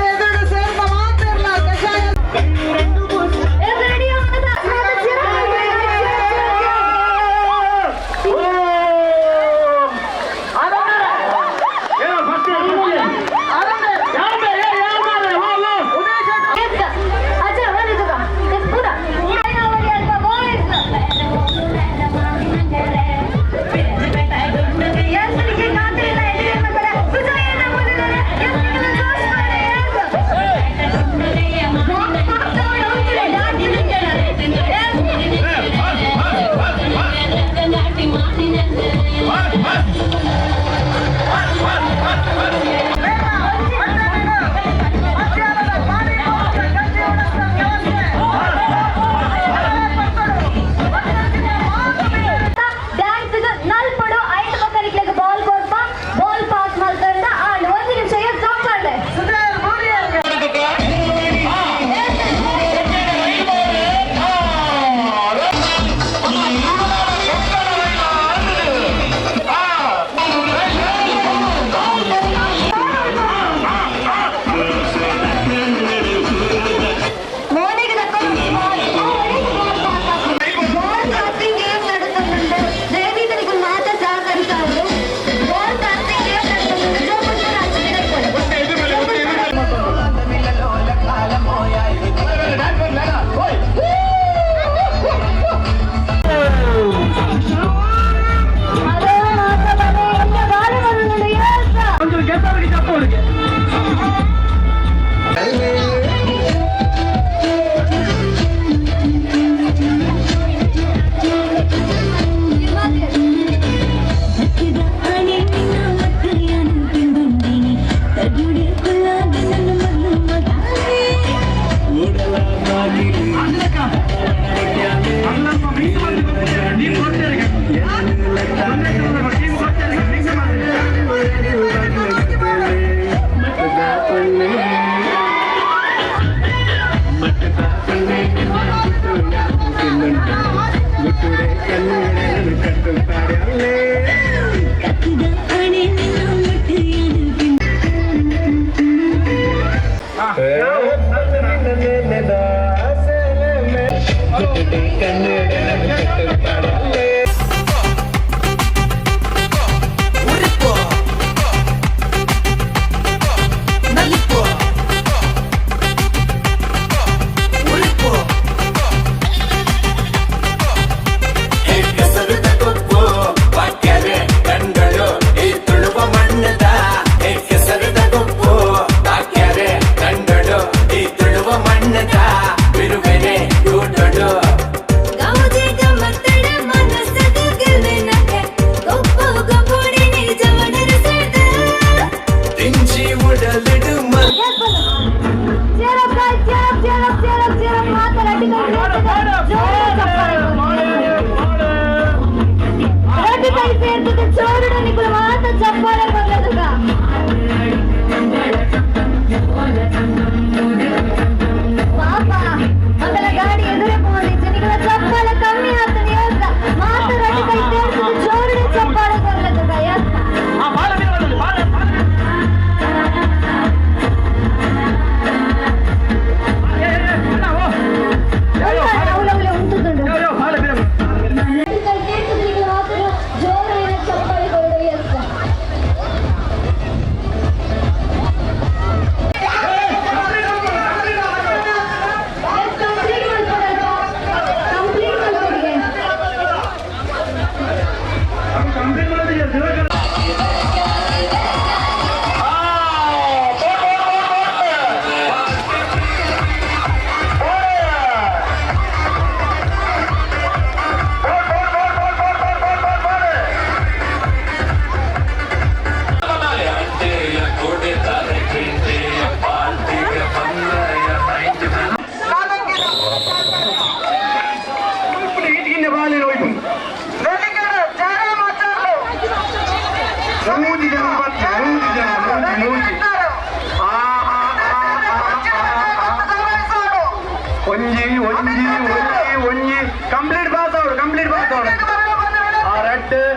ರಡ್ಡ್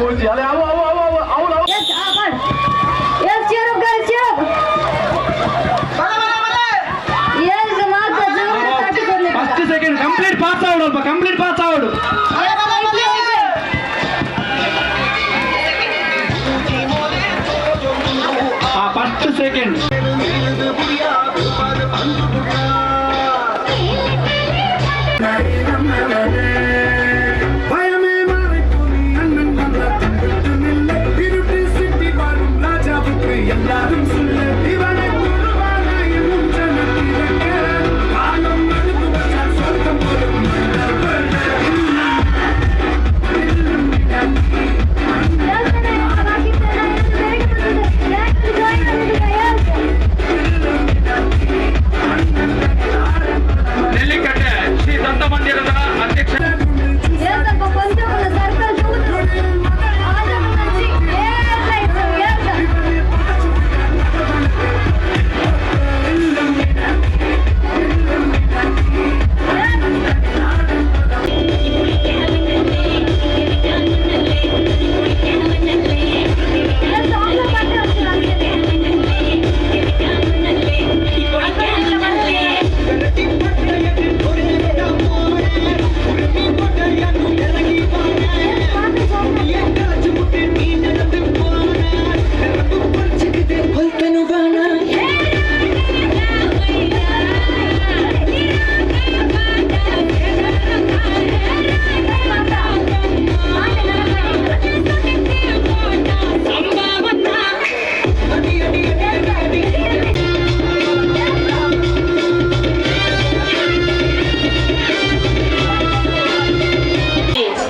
ಮೂಜಿ ಅಲೆ ಅವು ಅವು ಅವು ಅವು ಅವು ಅವು. Yes, ah, yes, cheer up, guys, cheer up. Yes, ಮಾತ ಜೋರು ತಟ್ಟಿ ಕೊಡ್ಲಿ. ಫಸ್ಟ್ ಸೆಕೆಂಡ್ ಕಂಪ್ಲೀಟ್ ಪಾಸ್ ಆವಡು ಅಲ್ಪ ಕಂಪ್ಲೀಟ್ ಪಾಸ್ ಆವಡು. ಆ ಫಸ್ಟ್ ಸೆಕೆಂಡ್. பயமே மறைக்கும் அண்ணன் வந்த தும்பிட்டு நில்லு. இருட்டு சிட்டி வாழும் ராஜாவுக்கு எல்லாரும் சொல்லு. இவனை குருவான என்னும் ஜனத்திற்கு காலம் அழுது வச்சால் சொர்க்கம் போலும். Yes, ಅಣ್ಣ, ಬಾಕಿ ಇತ್ತು, ಬೇಗ ಬರ್ತದೆ. ಯಾಕೆ join ಆಗಿದ್ದೀರಾ? Yes. Nellikatte Shri ದತ್ತ ಮಂದಿರದ ಅಧ್ಯಕ್ಷ. Yes, ಅಪ್ಪ, ಕೊಂಚ ಒಂದು circle ತೂತು. ಆದ್ರೆ ಒಂದು yes, right, yes. Yes, ಆಂಗ್ಲ ಪಾಠ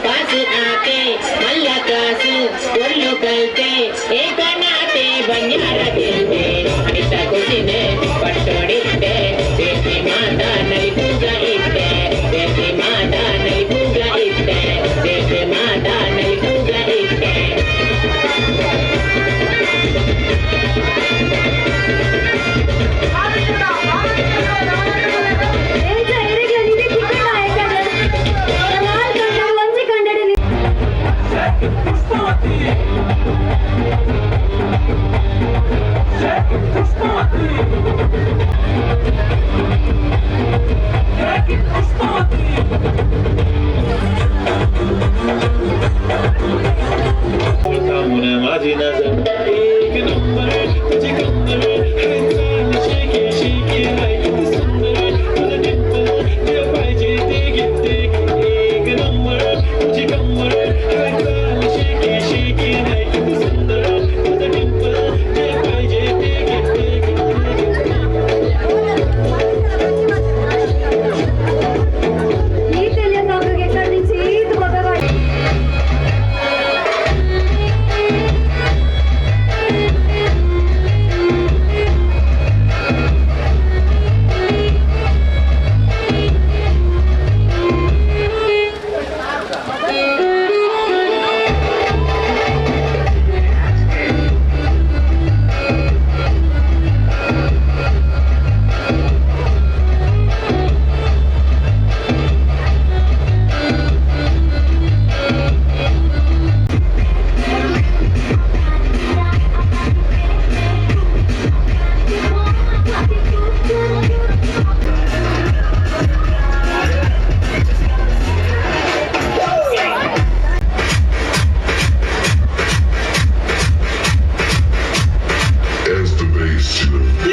ಕಾಸು ಆಕೆ ಮಲ್ಲ ಕಾಸು ಒಳ್ಳು ಕಲ್ತೆ ಏಕನಾಥೆ ಬಂಜಾರ ತಿಂದೆ ಅನಿತ ಕುಸಿನೆ ಪಟ್ಟೋಡಿದ್ದೆ ದೇಸಿ ಮಾತಾ ನಲಿಪೂಗ ಇದ್ದೆ ದೇಸಿ ಮಾತಾ ನಲಿಪೂಗ ಇದ್ದೆ ದೇಸಿ ಮಾತಾ ನಲಿಪೂಗ ಇದ್ದೆ. ಎಂಚ ಇರೆಗ್ಲ ನಿಧಿ ತಿಕ್ಕುಂಡ ಆಯ್ತದ. ನಾಲ್ ಕಂಡಡು ಒಂಜಿ ಕಂಡಡು. ಈ ತೆಲಿಯ ಸಾಂಗ್ಗೆ ಕಣ್ಣಿಂಚಿ ಈತ್ ಬೊಬ್ಬೆ.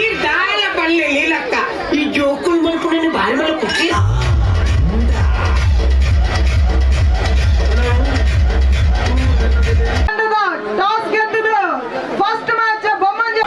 ಈ ದಾಯ ಬಲ್ಲೆ ಲೀಲಕ್ಕ ಈ ಜೋಕುಲ್ ಮಲ್ಕೊಂಡು ಬಾಲ್ ಮೇಲೆ ಖುಷಿ. ಟಾಸ್ ಗೆದ್ದಿದ್ದು ಫಸ್ಟ್ ಮ್ಯಾಚ್ ಬೊಮ್ಮಂಜ.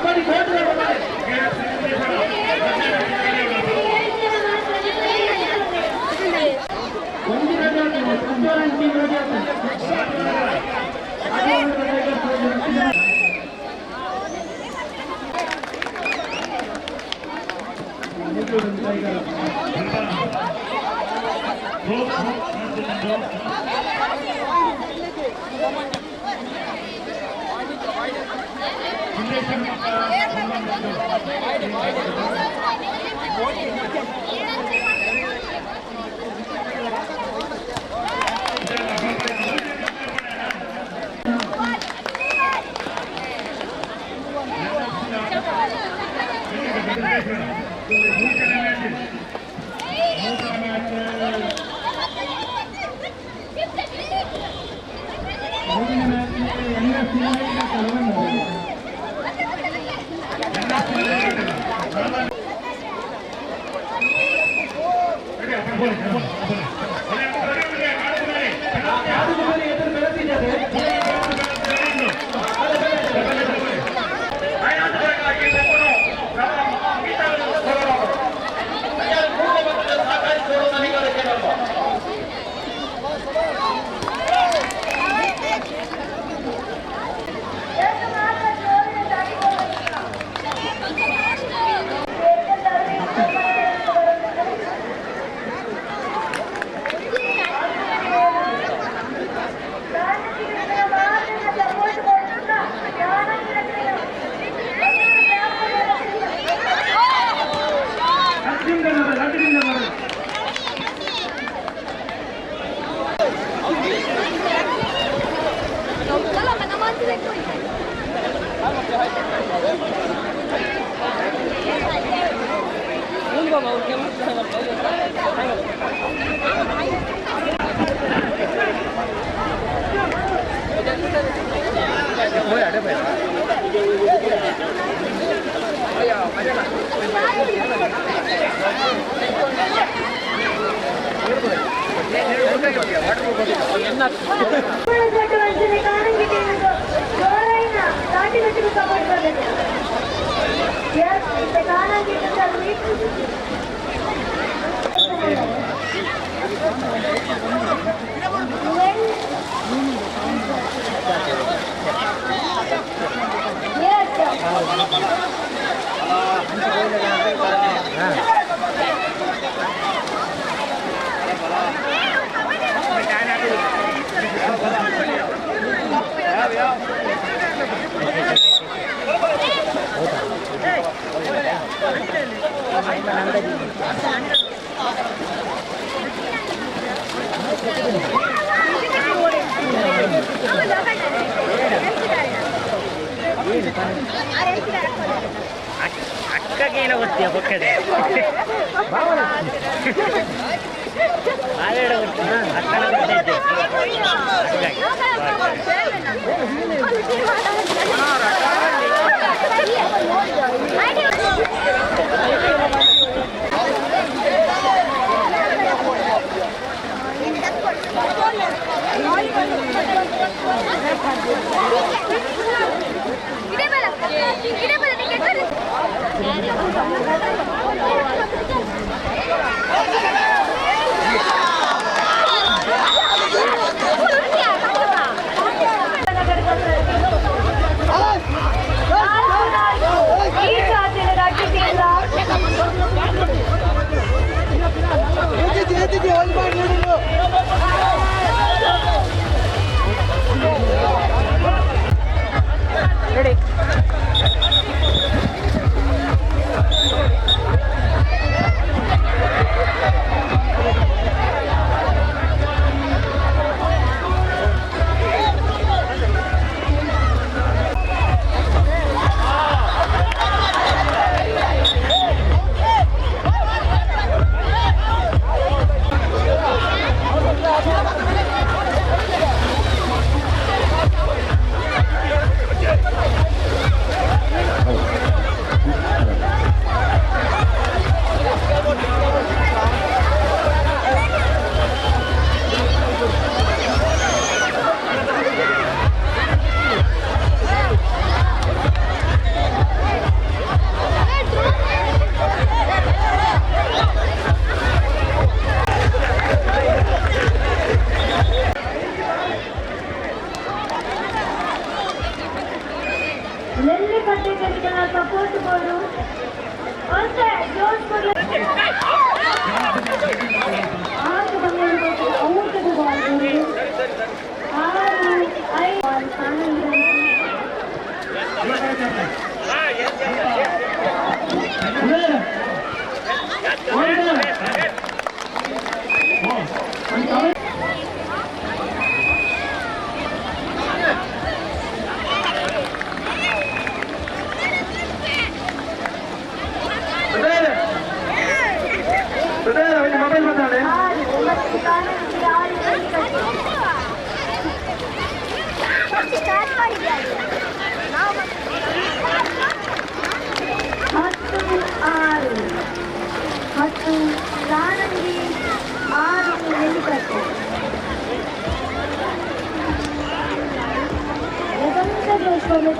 ಪಂಡ.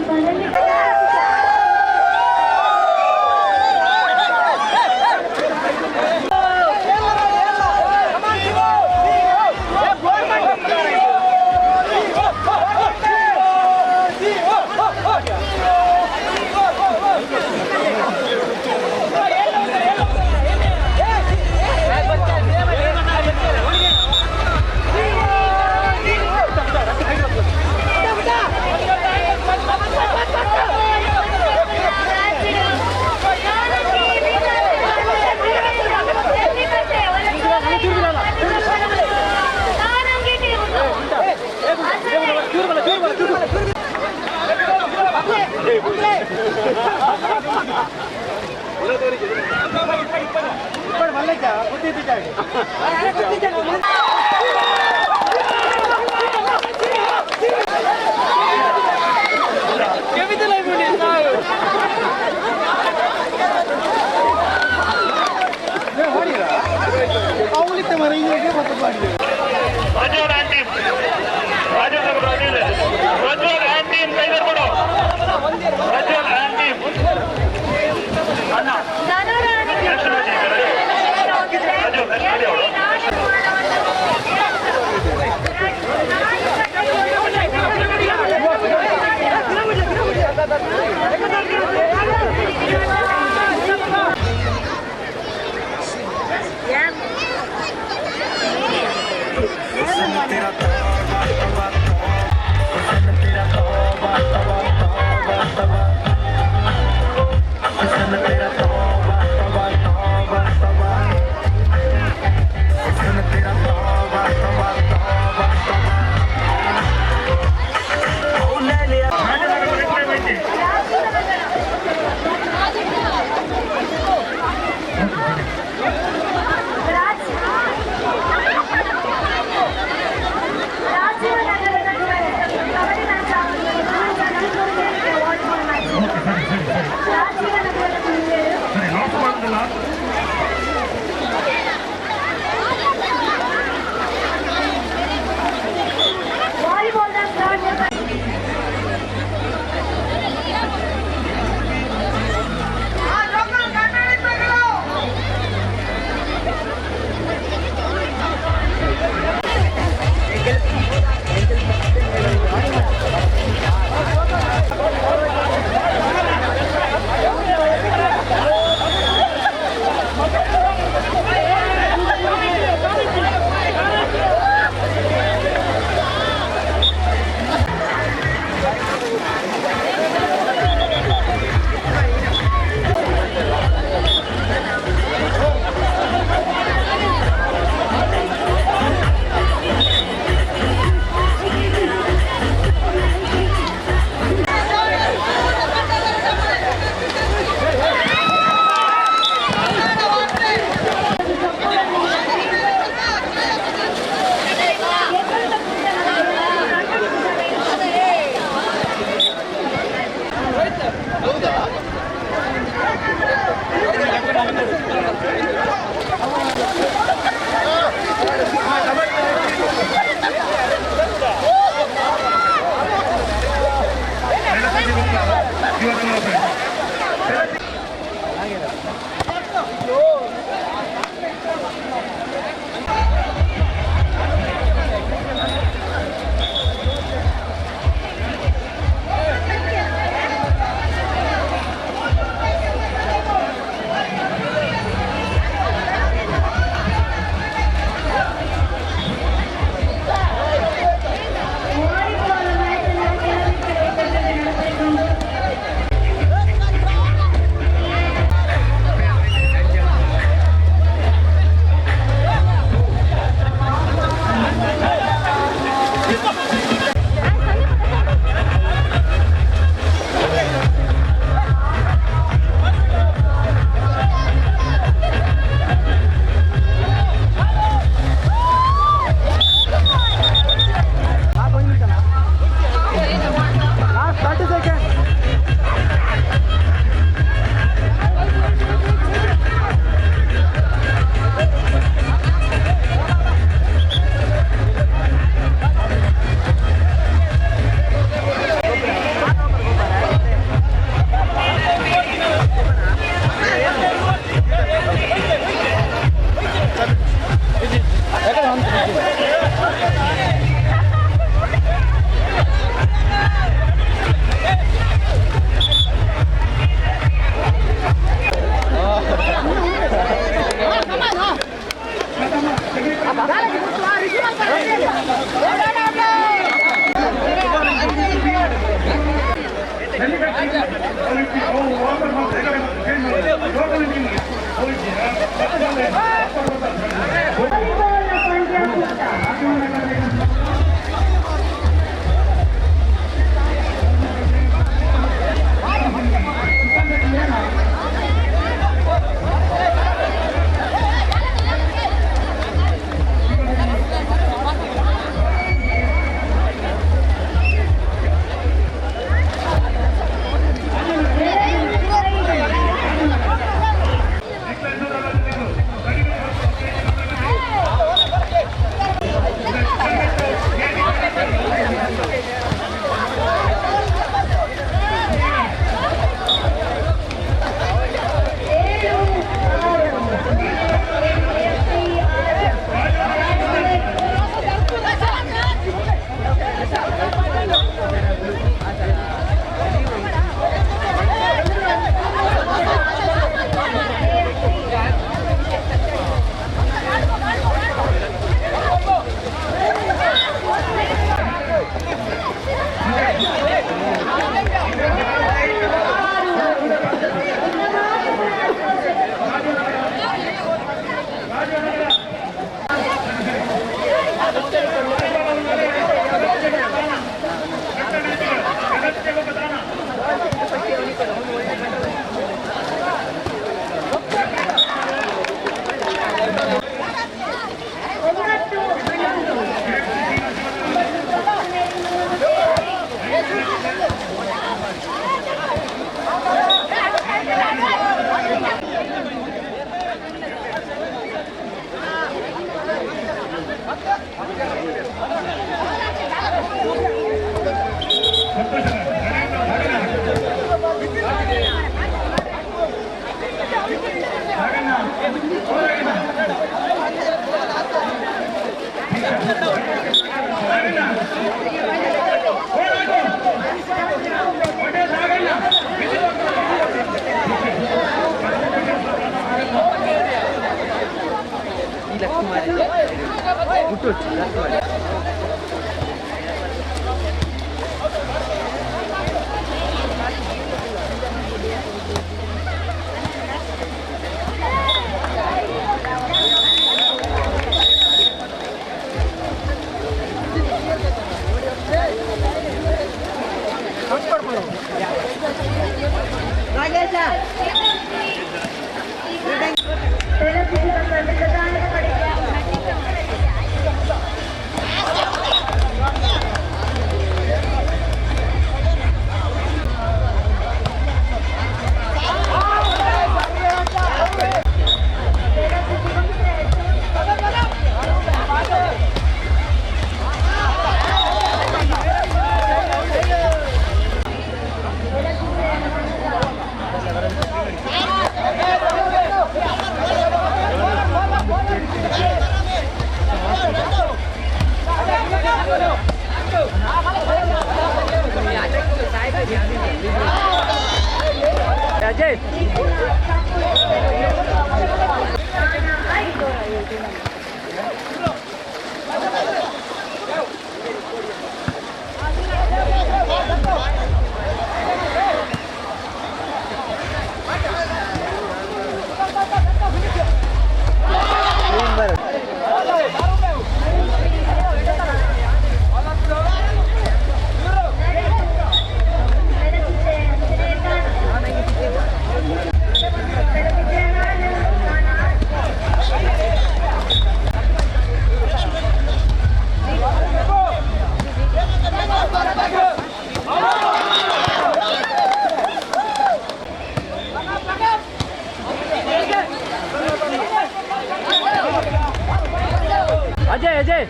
Ajay Ajay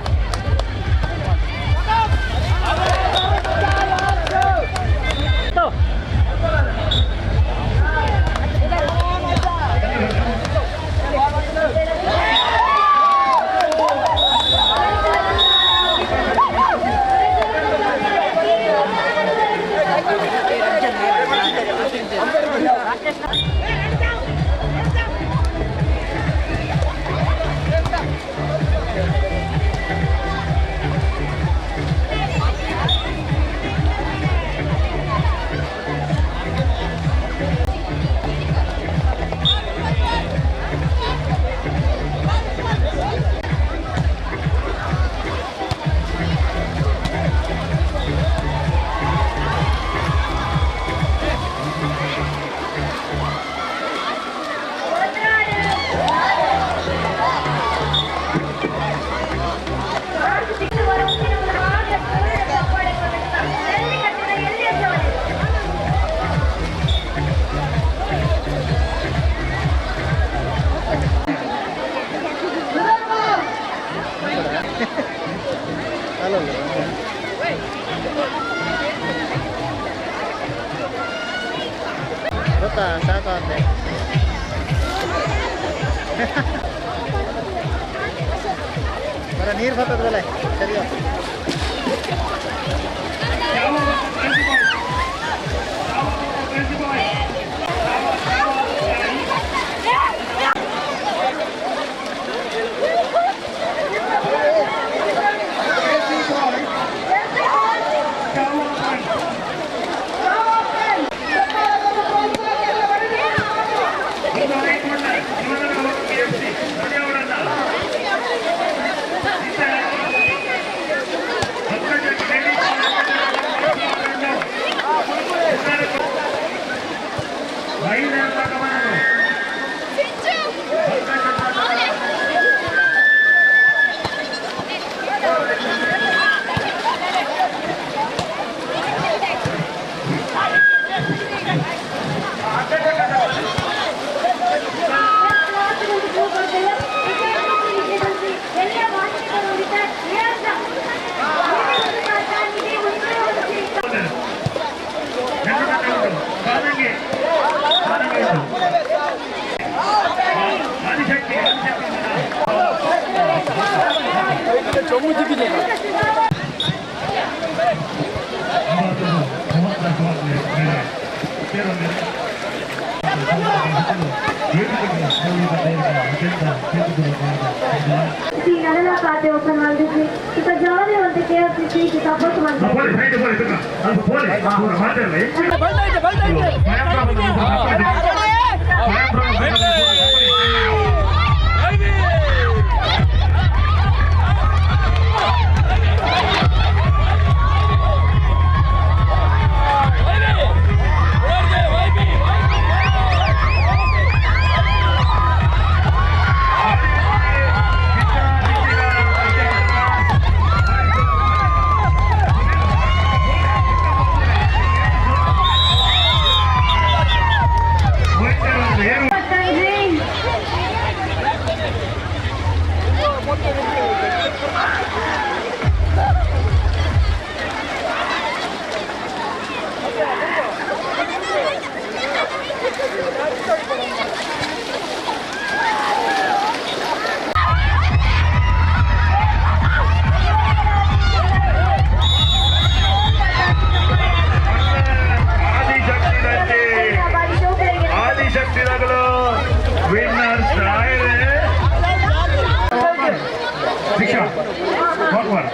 तो ನೀರು ಬರ್ತದಲ್ಲ ಸರಿಯೋ. ಖಾತೆ ಓಪನ್ ಮಾಡಿದ್ವಿ ಇತ್ತ ಜಾವನೇ ಒಂದು ಕೆ ಎಫ್ ಸಿ ಸಪೋರ್ಟ್ ಮಾಡ್ತಾರೆ. ಆದಿಶಕ್ತಿದಾಗಲು ವಿನ್ನರ್ಸ್ ದೀಕ್ಷಾ ಹೋಗ್ಬಾರ.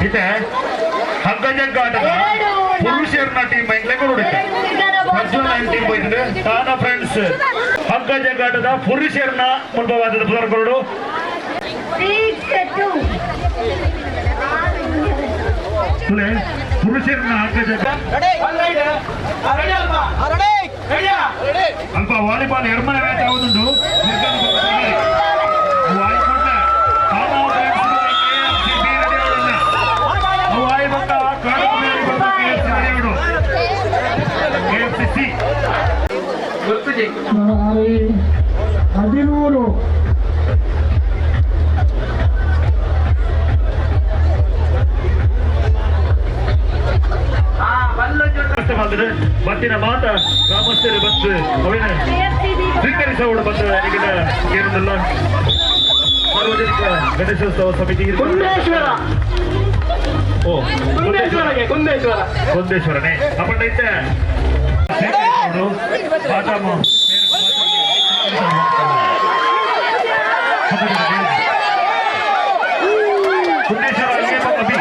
ಇತ್ತೆ ಹಗ್ಗಜಗ್ಗಾಟದ ಪುರುಷರನ್ನ ಟೀಮ್ ಎಂಗ್ಲೆ ಪ್ರಜ್ವಲ್ ಟೀಮ್ ಹೋಯ್ತದೆ ತಾನ ಫ್ರೆಂಡ್ಸ್. ಹಗ್ಗಜಗ್ಗಾಟದ ಪುರುಷರನ್ನ ಮುಲ್ಪವಾದ ಪುದರ್ಕೊರಡು. ಪುರುಷರನ್ನ ಹಗ್ಗಜಗ್ಗ ಅಲ್ಪ ವಾಲಿಬಾಲ್ ಎರಮನೆ ಮ್ಯಾಚ್ ಆಗುದುಂಟು. ಹದಿಮೂರು. ಬತ್ತಿನ ಮಾತ ಗ್ರಾಮಸ್ಥರು ಬಂದು ಅವಿನ ಸ್ವೀಕರಿಸೋಡು ಬಂದು ನಿಗಡ ಏನಿಲ್ಲ. ಸಾರ್ವಜನಿಕ ಗಣೇಶೋತ್ಸವ ಸಮಿತಿ ಕುಂದೇಶ್ವರ. ಓ. ಕುಂದೇಶ್ವರಗೆ ಕುಂದೇಶ್ವರ. ಕುಂದೇಶ್ವರನೇ ಅಪ್ಪಂಡೈತೆ ಬಾದಾಮ. ಕುಂದೇಶ್ವರ ಅಲ್ಲಿಗೆ ಅಭಿ.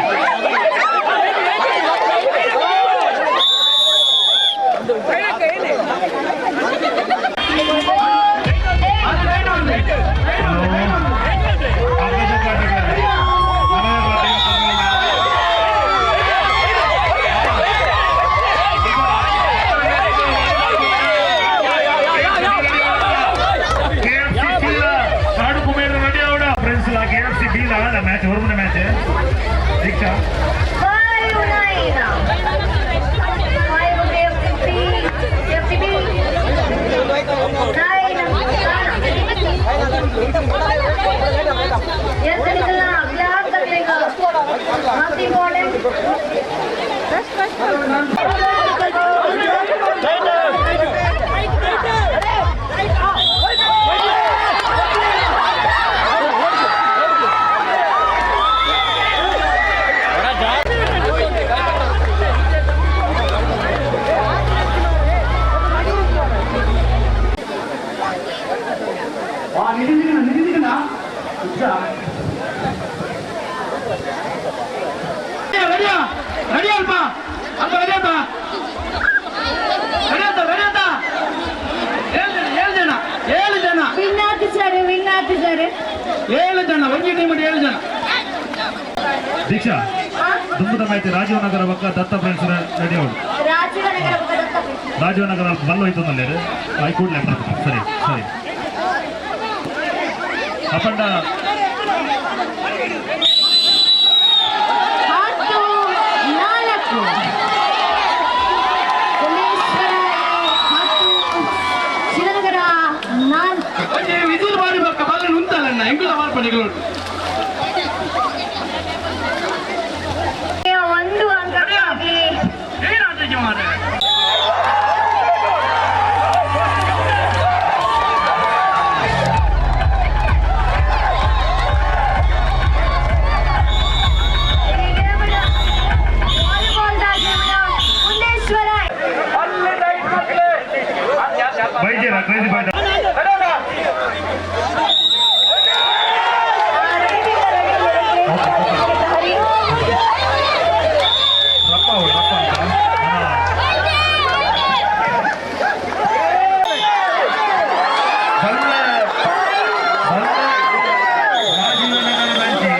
ಕಾಡು ಕುಮೇರ ರೆಡಿ ಅವಡ ಫ್ರೆಂಡ್ಸ್ ಲಾ ಕೆಎಫ್ಸಿ ಬಿ ಲಾ ಮ್ಯಾಚ್ ಹೊರಮನೆ match Deeksha. 5-9. 5 KFC, KFC B. 9. Yes, ನಿಖಿಲ್ನ ಗ್ಲಾಸ್ ತಗಲೇಗ. ಮಸ್ತ್ ಇಂಪಾರ್ಟೆಂಟ್. ರೆಡಿ ಅಲ್ಪ ಅಲ್ಪ ರೆಡಿ ಅಲ್ಪ. ದೀಕ್ಷಾ ದುಂಬುದ ಮ್ಯಾಚ್ ರಾಜೀವ್ ನಗರ ಬೊಕ್ಕ ದತ್ತ ಫ್ರೆಂಡ್ಸ್ ರೆಡಿ ಅವಳು. ರಾಜೀವ್ ನಗರ ಬಲ್ಲ ಹೋಯ್ತು ಅಂದಲ್ಲೇರು ಆಯ್ ಕೂಡಲೇ ಸರಿ ಸರಿ ಅಪ್ಪಂಡ 10-4. ಶಿವನಗರ 4. ವಿಜಿಲ್ ಬಾರಿ ಬಕ್ಕ ಬಲ್ಲ ಉಂಟಲ್ಲ ಎಂಕುಲ ಮಾರ್ಪಣಿಗಳು. 1 ಅಂಕಕ್ಕಾಗಿ ಕುಂದೇಶ್ವರ ಬೈಜೇರ ಕ್ರೇಜಿ ಬಾಯ್. ರಪ್ಪ ಅವಳು ರಪ್ಪ ಅಂತ. ಬಲ್ಲೆ ಬಲ್ಲೆ ರಾಜೀವ್ ನಗರ ಬ್ಯಾಂಚಿ.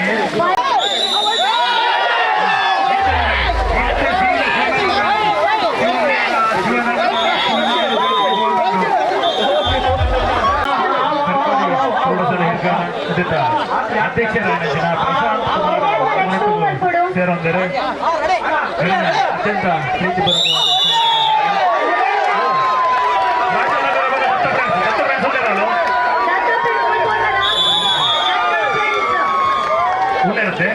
ಅಧ್ಯಕ್ಷರಾದ ಪ್ರಶಾಂತ್ ಕುಮಾರ್ ಸೇರೊಂದರೆ ಅತ್ಯಂತ ಪ್ರೀತಿಪೂರ್ವಕವಾದ ಉಳ್ಳೇರುತ್ತೆ.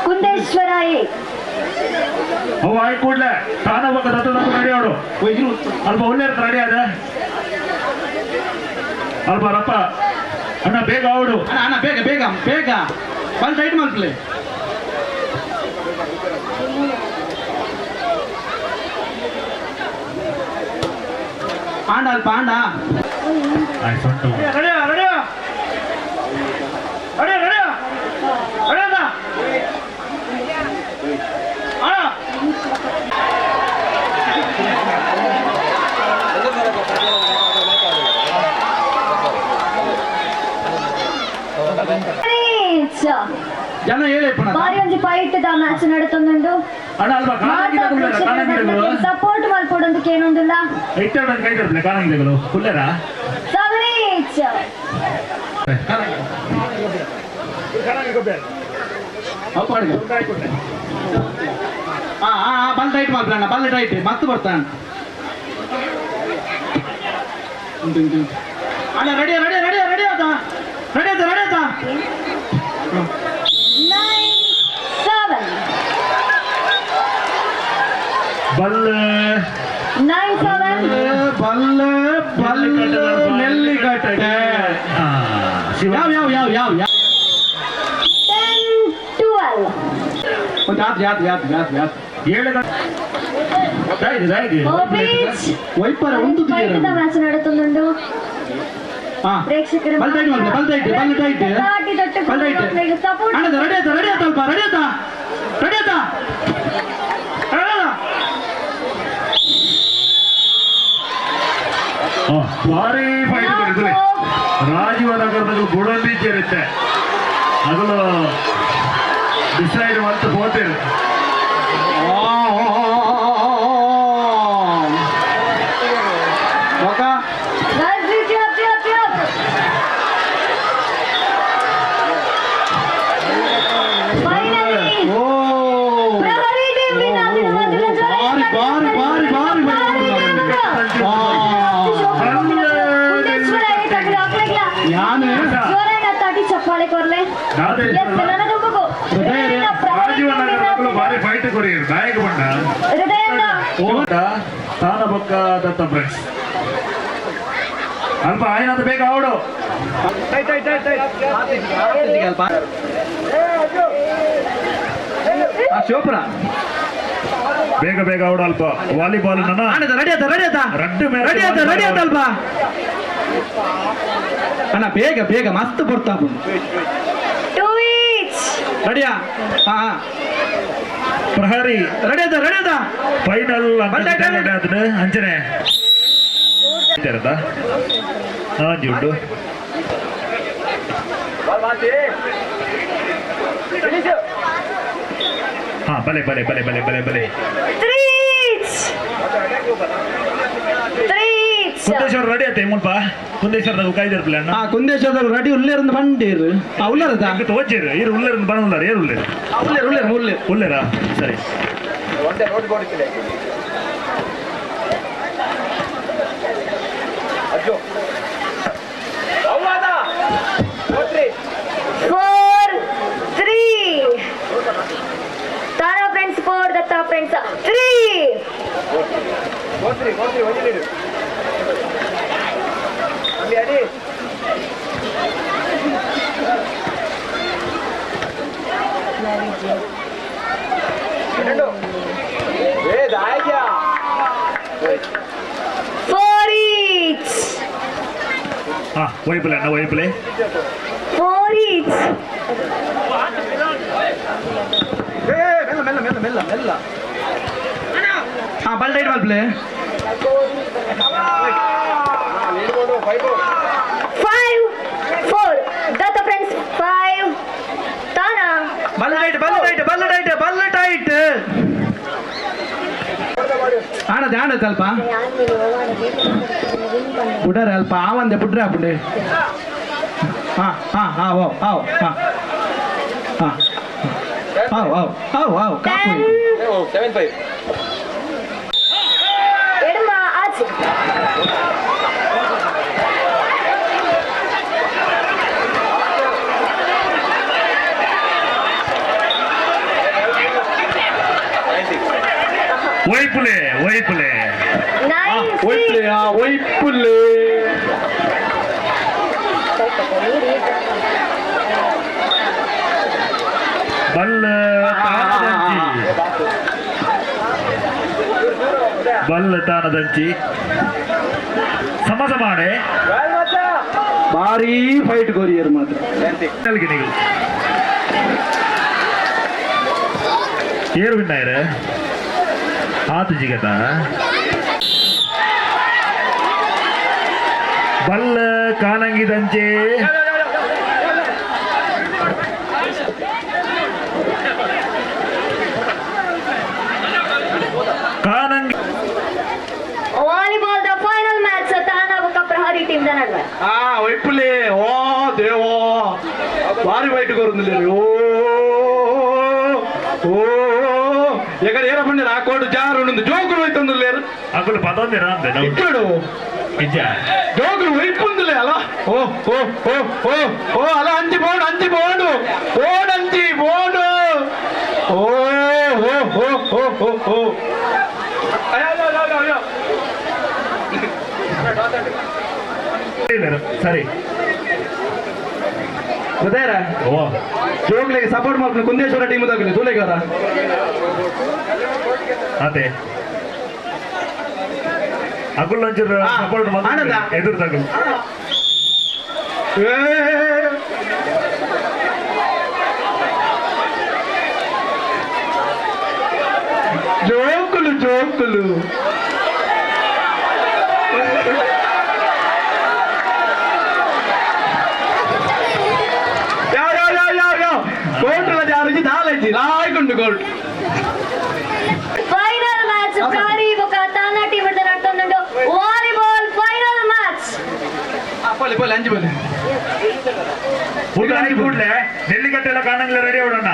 ಕುಂದೇಶ್ವರ ಎ. ಅವು ಆಯ್ ಕೂಡ್ಲೆ ತಾನ ಬೊಕ್ಕ ದತ್ತ ರೆಡಿ ಅವಳು ಅಲ್ಪ ಒಳ್ಳೆ ರೆಡಿ ಆದ ಅಲ್ಪ ರಪ್ಪ ಅಣ್ಣ ಬೇಗ ಅವಡು. ಅಣ್ಣ ಅಣ್ಣ ಬೇಗ ಬೇಗ ಬೇಗ ಬಲ್ ಟೈಟ್ ಮಲ್ಪಲೆ. ಆಂಡ ಅಲ್ಪ ಆಂಡ. ಆಯ್ತು ಉಂಟು. Ready ready ready ready ready ಅಣ್ಣ ಅಣ್ಣ. ಜನ ಹೇಳಿ. ಬಾರಿ ಒಂಜಿ ಫೈಟ್ the match ನಡತೊಂದುಂಡು. ಅಣ್ಣ ಅಲ್ಪ ಕಾಣಂಗಿಲ್ಲ. ಸಪೋರ್ಟ್ ಮಲ್ಪೊಡೊಂದು ಕೇನೊಂದುಲ್ಲ. ಇಟ್ಟೆ ಕೈ ಕೊಡ್ಲೆ ಕಾಣಂಗಿಲ್ಲ ಕುಲ್ಲೇರಾ. 7 ಈಚ್. ಹಾ ಹಾ ಬಲ್ ಟೈಟ್ ಮಲ್ಪಲೆ ಅಣ್ಣ, ಬಲ್ ಟೈಟ್ ಮತ್ತೆ ಬರ್ತಾನೆ ಉಂಟು ಉಂಟು ಉಂಟು. ಅಣ್ಣ ರೆಡಿ ರೆಡಿ ರೆಡಿ ರೆಡಿ ಆತ ರೆಡಿ ಆತ ರೆಡಿ ಆತ. 9-7. ಬಲ್ಲೆ 9-7. ಬಲ್ಲೆ ಬಲ್ಲೆ ನೆಲ್ಲಿಕಟ್ಟೆ. ಯಾವ ಯಾವ ಯಾವ ಯಾವ ಯಾವ. 10-12. ಒಂದು ಆತ್ ಯಾತ್ ಯಾತ್ ಯಾತ್ ಯಾತ್. 7 ಗಂಟೆ. ಓಪೀಚ್ ವೈಪರ ಒಂದು ಫೈಟ್ the match ನಡತೊಂದುಂಡು. ಪ್ರೇಕ್ಷಕರು ಬಲ್ ಟೈಟ್ ಮಲ್ಪಲೆ, ಬಲ್ ಟೈಟ್ ಬಲ್ ಟೈಟ್ ತಾಟಿ ತೊಟ್ಟು ಬಲ್ ಟೈಟ್. ಸಪೋರ್ಟ್. ಅಣ್ಣ ರೆಡಿ ಆತ ರೆಡಿ ಆತ ಅಲ್ಪ ರೆಡಿ ಆತ ರೆಡಿ ಆತ ರೆಡಿ ಆತ. ಭಾರಿ ಫೈಟ್ ಕೊಡಿದ್ರೆ ರಾಜೀವ ನಗರದಲ್ಲಿ ಗುಡಂಬಿ ಇರುತ್ತೆ ಅದನ್ನು ಡಿಸೈಡ್ ಮಂತ್ ಹೋಗ್ತೇವೆ. ఒక Guys, reach up, up, up. Finally, oh Prahari team win ಆದಿನ ಮೊದಲ ಜೋರಾಗಿ ಬಾರಿ ಬಾರಿ ಬಾರಿ ಬಾರಿ. ಪ್ರಹರಿ team. ಜೋರಾದ ತಾಟಿ ಚಪ್ಪಾಳೆ ಕೊರ್ಲೆ. ಎಸ್ ನನದೊಬ್ಬಗು ಹೃದಯದ ಪ್ರಹರಿ ಭಾರಿ ಫೈಟ್ ಕೊರಿ ನಾಯಕ ಬಣ್ಣ ಹೃದಯದ ಓಟ ತಾನ ಬೊಕ್ಕ ದತ್ತ ಫ್ರೆಂಡ್ಸ್ ಅಲ್ಪ ಆಯ್ನಂತ ಬೇಗ ಅವಡು ಶಿವಪುರ ಬೇಗ ಬೇಗ ಅವಡು ಅಲ್ಪ ವಾಲಿಬಾಲ್ ರೆಡಿ ಆತ ರೆಡಿ ಆತ ರಡ್ಡು match ready ಆತ ರೆಡಿ ಆತ ಅಲ್ಪ ಅಣ್ಣ ಬೇಗ ಬೇಗ ಮಸ್ತ್ ಬರ್ತಾ ಟೂ ಈಚ್ ರೆಡಿಯಾ? ಹಾ ಪ್ರಹರಿ ರೆಡಿ ಆತ ರೆಡಿ ಆತ ಫೈನಲ್ ಅಂಚನೆ ಉಂಟು. ಹಾ ಬಲೆ ಬಲೆ ಬಲೆ ಬಲೆ ಬಲೆ ಬಲೆ 3 ಈಚ್ 3 ಈಚ್. ಕುಂದೇಶ್ವರ ರೆಡಿ ಆಯ್ತಾ ಮುಲ್ಪ ಕುಂದೇಶ್ವರದ ಕಾಯ್ದಿರ್ಪಿಲ್ಲ ಅಣ್ಣ. ಹಾ ಕುಂದೇಶ್ವರ ರೆಡಿ ಉಳ್ಳೇರಂದು ಬಂಡೀರು. ಆ ಉಳ್ಳಾರದ ತೋಚಿರು ಇರು ಉಳ್ಳೇರಂದು ಬಣ ಉಳ್ಳಾರ ಏರು ಉಳ್ಳೇರು ಉಳ್ಳೇರು ಉಳ್ಳೇರು ಉಳ್ಳೇರು ಉಳ್ಳೇರಾ ಸರಿ. Four three Tara friends 4 Datta friends 3. 4 each. ಹಾ ವೈಪಲೆ ಅಣ್ಣ ವೈಪಲೆ. 4 ಈಚ್. ಮೆಲ್ಲ ಮೆಲ್ಲ ಮೆಲ್ಲ ಮೆಲ್ಲ ಮೆಲ್ಲ. ಹಾ ಬಲ್ ಟೈಟ್ ಮಲ್ಪ್ಲೆ. 5 4 ದತ್ತ ಫ್ರೆಂಡ್ಸ್ 5 ತಾನಾ ಬಲ್ ಟೈಟ್ ಬಲ್ ಟೈಟ್ ಬಲ್ ಟೈಟ್ ಬಲ್ ಟೈಟ್. ಆಣದೆ ಆಣದೆ ಅಲ್ಪ ಬುಡರೆ ಅಲ್ಪ ಆವಂದೆ ಬುಡ್ರೆ ಆಪುಂಡೆ. ಹಾ ಹಾ ಹಾ ಓ ಹಾವ್ ಹಾ ಹಾ ಹಾವ್ ಹಾವ್ ಹಾವ್ ಹಾವ್ ಕಾಪು. 10 7 5 ಎಡಮ ಆಚೆ. ವೈಪುಲೆ ವೈಪುಲೆ 9 ಒಯ್ಪುಲೆ ಆ ಒಯ್ಪುಲೆ. ಬಲ್ಲ ತಾನದಂಚಿ ಬಲ್ಲ ತಾನದಂಚಿ ಸಮ ಸಮಾನೆ ಭಾರೀ ಫೈಟ್ ಕೊರಿಯರ್ ಮಾತ್ರ. ನೀವು ಏರು ವಿನ್ನಾಯರ ಆತು ಜಿಗತ ಬಲ್ಲ ಕಾನಂಗಿದಂಚೆ ಕಾನಂಗಿ ವಾಲಿಬಾಲ್ the final match ತಾನಾ ಬೊಕ್ಕ ಪ್ರಹರಿ ಟೀಮ್ the ನಡುವೆ. ಆ ಒಯ್ಪುಲೆ ಓ ದೇವೋ ಭಾರಿ ಫೈಟ್ ಕೊರುಂದಿಲ್ಲ. ಓ ಓ ಎಕಡೆ ಏರ ಬಂದಿರ ಆ ಕೋಡು ಜಾರು ಉಂಡು ಜೋಕುಲು ಹೋಯ್ತಂದುಲ್ಲೇರು. ಅಗುಲು ಪದೊಂದಿರ ಅಂದೆ ಇಕ್ಕಡು ನಿಜ ಜೋಕುಲು ಒಯ್ಪುಂದುಲೆ ಅಲ್ಲ. ಓ ಓ ಓ ಓ ಓ ಅಲ್ಲ ಅಂಜಿ ಬೋಡು ಅಂಜಿ ಬೋಡು ಬೋಡು ಅಂಜಿ ಬೋಡು. ಓ ಓ ಓ ಓ ಓ ಓ ಅಯ್ಯೋ ಅಯ್ಯೋ ಅಯ್ಯೋ ಅಯ್ಯೋ. ಸರಿ ಗೊತ್ತಾಯ್ರಾ? ಓ ಜೋಗ್ಲಿಗೆ ಸಪೋರ್ಟ್ ಮಾಡ್ಕೊಂಡು ಕುಂದೇಶ್ವರ ಟೀಮ್ ತಗಲಿ ತೂಲೆಗಾರ ಅದೇ ಅಗುಲ್ ಒಂಚೂರು ಸಪೋರ್ಟ್ ಆನಂದ. ಎದುರು ತಗುಲು. ಜೋಕುಲು ಜೋಕುಲು ಯಾವ ಯಾವ ಯಾವ ಯಾವ ಯಾವ ಕೋರ್ಟ್ ಜಾರುಜಿ ದಾಲಜಿ ಲಾಯ್ಕೊಂಡು ಕೋರ್ಟ್. ಫೈನಲ್ ಮ್ಯಾಚ್ ಪ್ರಹರಿ ಬೊಕ್ಕ ತಾನಾ ಟೀಮ್ the ನಡ್ತೊಂದುಂಡು ವಾಲಿಬಾಲ್ ಫೈನಲ್ ಮ್ಯಾಚ್. ಪೋಲೆ ಪೋಲೆ ಅಂಜಿ ಪೋಲೆ. ಊಟ ಆಗಿ ಕೂಡ್ಲೆ ನೆಲ್ಲಿಕಟ್ಟೆಲ್ಲ ಕಾಣಂಗಿಲ್ಲ ರೆಡಿ ಅವಡಣ್ಣ.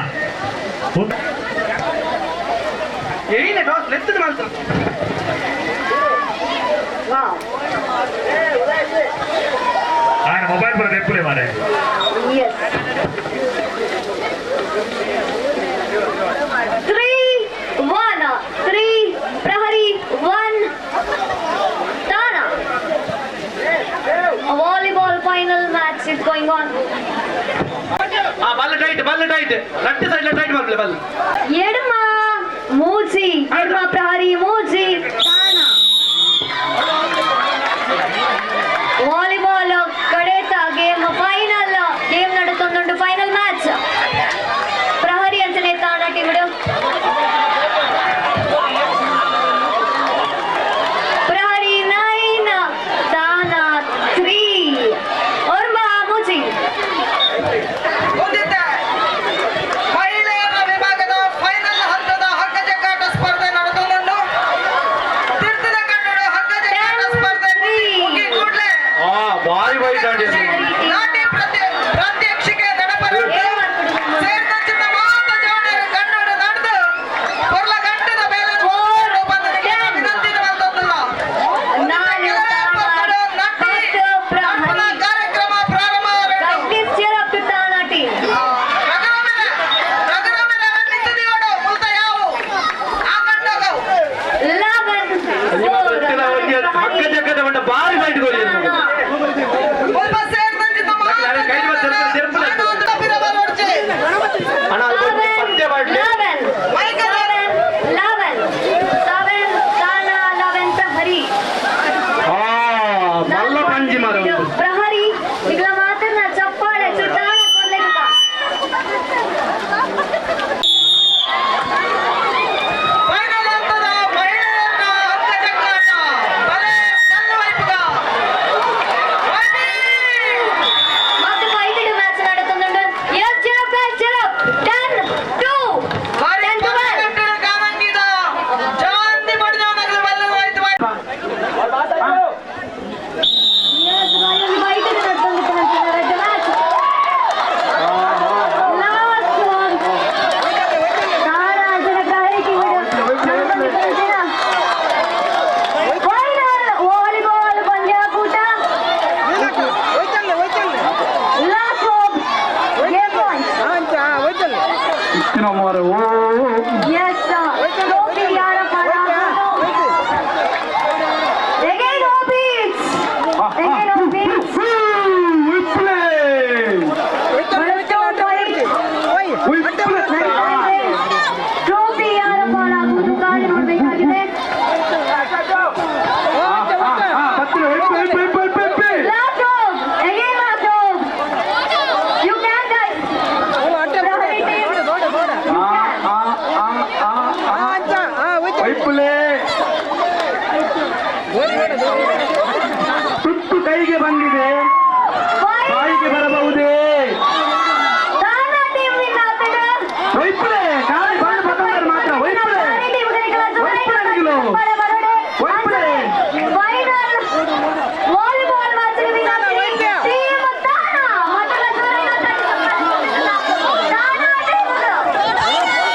ಏನೇ ಟಾಸ್ ಲೆತ್ತದ ಮಾತ್ರ. ఆయన మొబైల్ కూడా తెప్పులే మరి. Yes. 3-1 3 Prahari 1 Tana. A volleyball final match is going on. Ball tight, ball tight, left side tight ball ball. ಎಡಮ ಮೂಜಿ, ಎಡಮ ಪ್ರಹರಿ ಮೂಜಿ ತಾನ. ವಾಲಿಬಾಲ್ ಕಡೇತ ಗೇಮ್, ಫೈನಲ್ ಗೇಮ್ ನಡೀತೊಂದುಂಟು. ಫೈನಲ್ ಮ್ಯಾಚ್ ಪ್ರಹರಿ ಅಂಚನೆ ತಾಣ ಟೀಮ್. ಪ್ರಹರಿ 9 ತಾನ 3. ಒರ್ಮ ಮೂಜಿ. ಹೊಂದಿದ್ದೆ ಮಹಿಳೆಯರ ವಿಭಾಗದ ಫೈನಲ್ ಹಂತದ ಹಗ್ಗ ಜಗ್ಗಾಟ ಸ್ಪರ್ಧೆ ನಡೆದುಕೊಂಡು ತೀರ್ಥದ ಕನ್ನಡ ಹಗ್ಗ ಜಗ್ಗಾಟ ಸ್ಪರ್ಧೆ ಮುಗಿ ಕೂಡಲೇ ಭಾರಿ ವೈಟ್ ಆಡಿ. ನಾಟಿ ಪ್ರಾತ್ಯಕ್ಷಿಕೆ ನಡಪರು ಸೇರಿದಂಚಿನ ಮಾತ ಜವಣರು ಕನ್ನಡ ನಡೆದು ಕೊರ್ಲ ಗಂಟದ ಮೇಲೆ ವಿನಂತಿ ಬಂದದ್ದಲ್ಲ. ನಟ್ಟಿ ನಡ್ಪುನ ಕಾರ್ಯಕ್ರಮ ಪ್ರಾರಂಭ ಆಗಬೇಕು. Cheer up to Tana team. ರಘುರಾಮರ 11 4 ಹಗ್ಗ ಜಗ್ಗದ ಬಂಡ ಭಾರಿ ವೈಟ್ ಗೋಲಿ. ಅಣ್ಣ ಪಂದ್ಯ ಮಾಡ್ಲಿ. 11 11 7 ತಾನ 11 ಪ್ರಹರಿ. ಮಲ್ಲ ಪಂಜಿ ಮಾರ. ಪ್ರಹರಿ ಇಗ್ಲ ಮಾತ್ರ ಚಪ್ಪಾಳೆ ಚುಟ್ಟಾಣ ಕೊರ್ಲೆಕ್ಕ. ಫೈನಲ್ ಹಂತದ ಮಹಿಳೆಯರ ಹಗ್ಗ ಜಗ್ಗಾಟ ಬಲೆ ಬಲ್ಲ ಮತ್ತು ಫೈಟೆಡ್ ಮ್ಯಾಚ್ ನಡೆದುಕೊಂಡು. Yes, cheer up guys, cheer up. 10 2 10 12. ಕಾಮಂಗಿದ ಜಾಂದಿ ಬಡಿದವನಾಗಲಿ ಬಲ್ಲ ಹೋಯ್ತು. Yes, ಫೈಟೆಡ್ ನಡೆದುಕೊಂಡು ರೆಡ್ ಮ್ಯಾಚ್. ಲಾಸ್ಟ್ ಒನ್ ತಾನ ಅಂಚನೆ ಪ್ರಹರಿ ಟೀಮ್ ನಡೆದುಕೊಂಡು ಫೈನಲ್ ವಾಲಿಬಾಲ್ ಪಂದ್ಯಾಕೂಟ. Last hope game point. Yes, trophy ಯಾರ ಪಾಲಾಗುವುದು? Again Orbits! Again Orbits! Trophy ಯಾರ ಪಾಲಾಗುವುದು ಕಾದು ನೋಡಬೇಕಾಗಿದೆ. Last hope! Again last hope! You can guys! Prahari team, you can. ತುತ್ತು ಕೈಗೆ ಬಂದಿದೆ, ಬಾಯಿಗೆ ಬರಬಹುದೇ? ತಾನಾ ಟೀಮ್ ವಿನ್ ಆಗ್ತದೆ. ವೈಪುಲೆ ಖಾಲಿ ಬಂದು ಪತಂಗರು ಮಾತ್ರ ವೈಪುಲೆ ವೈಪುಲೆ. ಫೈನಲ್ ವಾಲಿಬಾಲ್ ಮ್ಯಾಚ್ ವಿನ್ ಆಗ್ತದೆ ಟೀಮ್ ತಾನಾ. ಮೊದಲ ಜೋರಾದ ತಾನಾ ಟೀಮ್.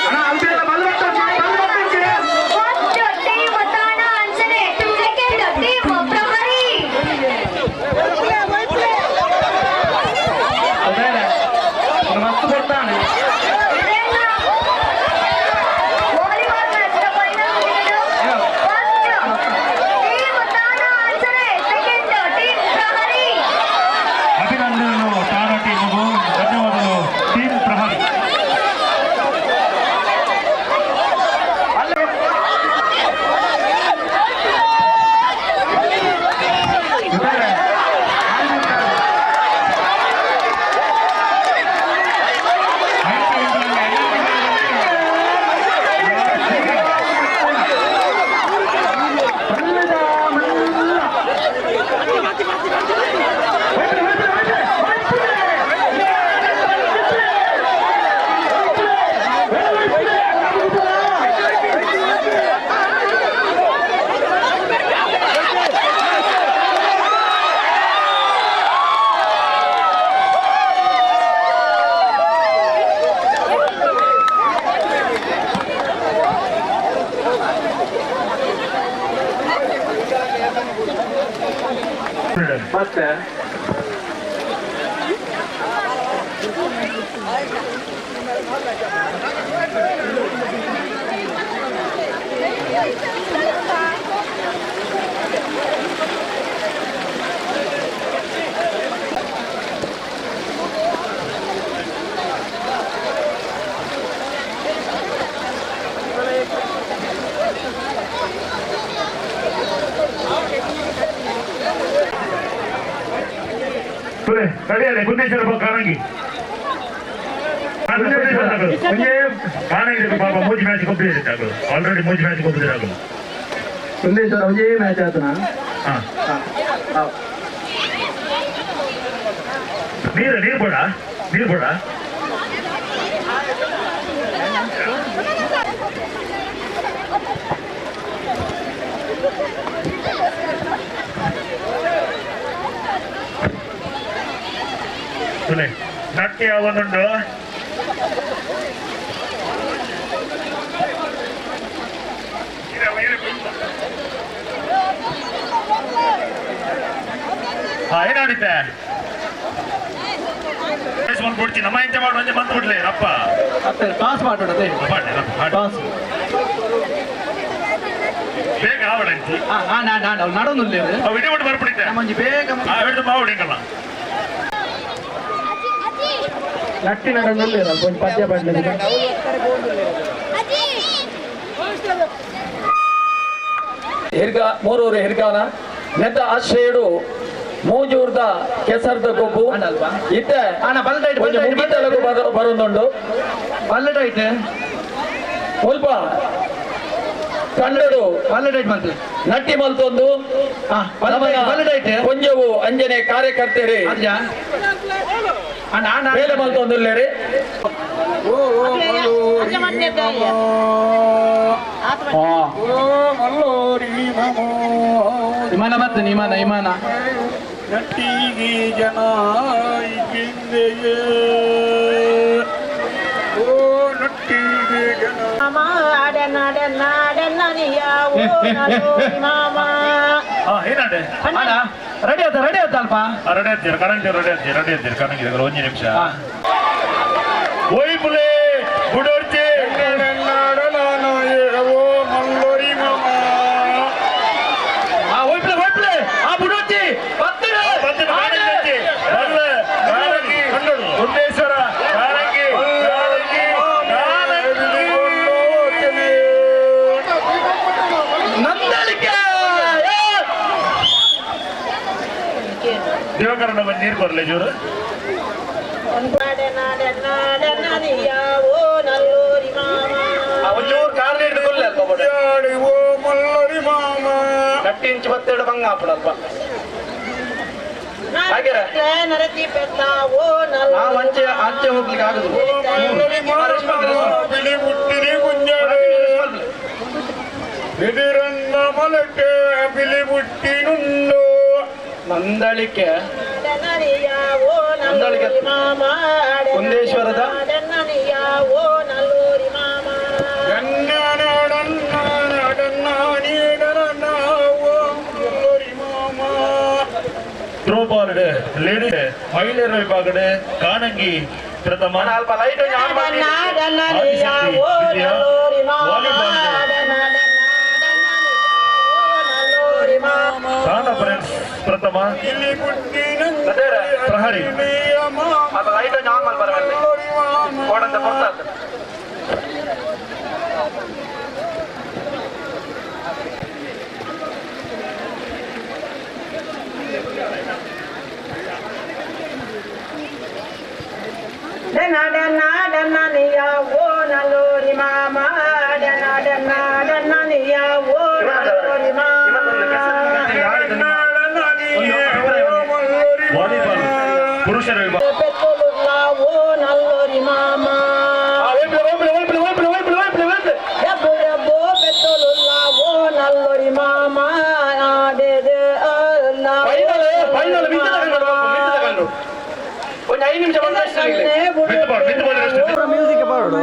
ಅಣ್ಣ ಅಂತೆಲ್ಲ ಬಲ್ವತ್ತ ಬಲ್ವತ್ತಕ್ಕೆ. ಫಸ್ಟ್ ಟೀಮ್ ತಾನಾ ಅಂಚನೆ, ಸೆಕೆಂಡ್ ಟೀಮ್ ಪ್ರಹರಿ. ಮಸ್ತ್ ಕೊಡ್ತಾನೆ. Volleyball match final first team ತಾನಾ ಅಂಚನೆ, ಸೆಕೆಂಡ್ ಟೀಮ್ ಪ್ರಹರಿ. ಅಭಿನಂದನೆಗಳು ತಾರಾ ಟೀಮ್ಗೂ, ಧನ್ಯವಾದಗಳು ಟೀಮ್ ಪ್ರಹರಿ. ಮತ್ತೆ ಕುಂದೇಶ್ವರ ಕಾರಂಗಿ ಕಾರಂಗಿ ಪಾಪ ಮೂಜಿ ಮ್ಯಾಚ್ ಕೊಬ್ಬಿದ್ರು ಆಲ್ರೆಡಿ ಮೂಜಿ ಮ್ಯಾಚ್ ಕೊಬ್ಬಿದ್ರು ಕುಂದೇಶ್ವರ ಒಂಜೇ ಮ್ಯಾಚ್ ಆತನ. ನೀರು ನೀರು ಬೇಡ, ನೀರು ಬೇಡ. ನಟ್ಟಿ ಯಾವನುಂಡು ಏನಾಡಿತೆ ಬಿಡ್ತಿ ನಮ್ಮ ಇಂಚ ಮಾಡು ಒಂಜಿ ಬಂದು ಬಿಡ್ಲಿ ಅಪ್ಪ ಪಾಸ್ ಮಾಡೋಣ ಪಾಸ್ ಬೇಗ ಆವಡಂಚಿ. ನಡೊಂದುಲ್ಲೆ ವಿಡಿಯೋ ಬಿಟ್ಟು ಬರ್ಬಿಡಿತೆ ಒಂಜಿ ಬೇಗ ಹಿಡಿದು ಮಾವಡಿಂಗಲ್ಲ. ನಟ್ಟಿ ನಡೊಂದುಲ್ಲೆ ಒಂಜಿ ಪದ್ಯ ಪಾಡ್ಲೆ. ಹಿರ್ಗ ಮೂರೂರು ಹಿರ್ಗಾನ ನೆತ್ತ ಆಶ್ರಯಡು ಮೂಜೂರ್ದ ಕೆಸರ್ದ ಗೊಬ್ಬು ಇತ್ತೆ ಒಂಜಿ ಮುಗಿತಲಗು ಬರೊಂದುಂಡು. ಬಲ್ಲಟೈಟ್ ಸ್ವಲ್ಪ ಕಂಡಡು ಬಲ್ಲಟೈಟ್ ಮಂತ್ರಿ ನಟ್ಟಿ ಮಲ್ತೊಂದು ಕೊಂಜವು ಅಂಜನೆ ಕಾರ್ಯಕರ್ತರಿ ಬೇಲೆ ಮಲ್ತೊಂದುಲ್ಲೇರಿ. ವಿಮಾನ ಬರ್ತೇನೆ, ವಿಮಾನ ವಿಮಾನ ನಟ್ಟಿಗೆ ಜನ ಓ ನಟ್ಟಿಗೆ ಜನ ರೆಡಿ ಆಯ್ತಾ? ರೆಡಿ ಆಯ್ತಾ ಅಲ್ಪ? ರೆಡಿ ಆಗ್ತೀರ ಕರಂಗಿ, ರೆಡಿ ಆಗ್ತೀರಿ, ರೆಡಿ ಆಗ್ತೀರಿ ಕರಂಗಿ. ಒಂದು ನಿಮಿಷ ಒಯ್ಬುಲೆ ಬುಡೋರ್ಚಿ ಒಯ್ಪ್ಲೆ ಒಯ್ಪ್ಲೆ ಆ ಬುಡೋರ್ಚಿ ಕುಂದೇಶ್ವರ ಕಾರಂಗಿ ಕಾರಂಗಿ ನಂದಳಿಕೆ ದೇವಕರಣ ಬಂದು ನೀರು ಬರಲಿ ಜೋರು. ಒಂಚೂರು ಕಾರ್ ಹಿಡಿದು ಅಲ್ಪ ನಟ್ಟಿ ಇಂಚು ಬತ್ತೆರಡು ಬಂಗ ಹಾಪುಡಲ್ಪ ನಾವು ಅಂಚೆ ಅಂಚೆ ಹೋಗ್ಲಿಕ್ಕೆ ಆಗುದು. ನಂದಳಿಕೆ ನಂದಳಿಕೆ ಕುಂದೇಶ್ವರದ ಥ್ರೋಬಾಲ್ ಲೇಡಿ ಮಹಿಳೆಯರ ವಿಭಾಗದ ಕಾಣಂಗಿ ಪ್ರಥಮ, ತಾನ ಫ್ರೆಂಡ್ಸ್ ಪ್ರಥಮ, ಪ್ರಹರಿ ವಾಲಿಬಾಲ್ ಪುರುಷರ ವಿಭಾಗ. ಒಂದು 5 ನಿಮಿಷ ಮ್ಯೂಸಿಕ್ ಬಾರೋಡು.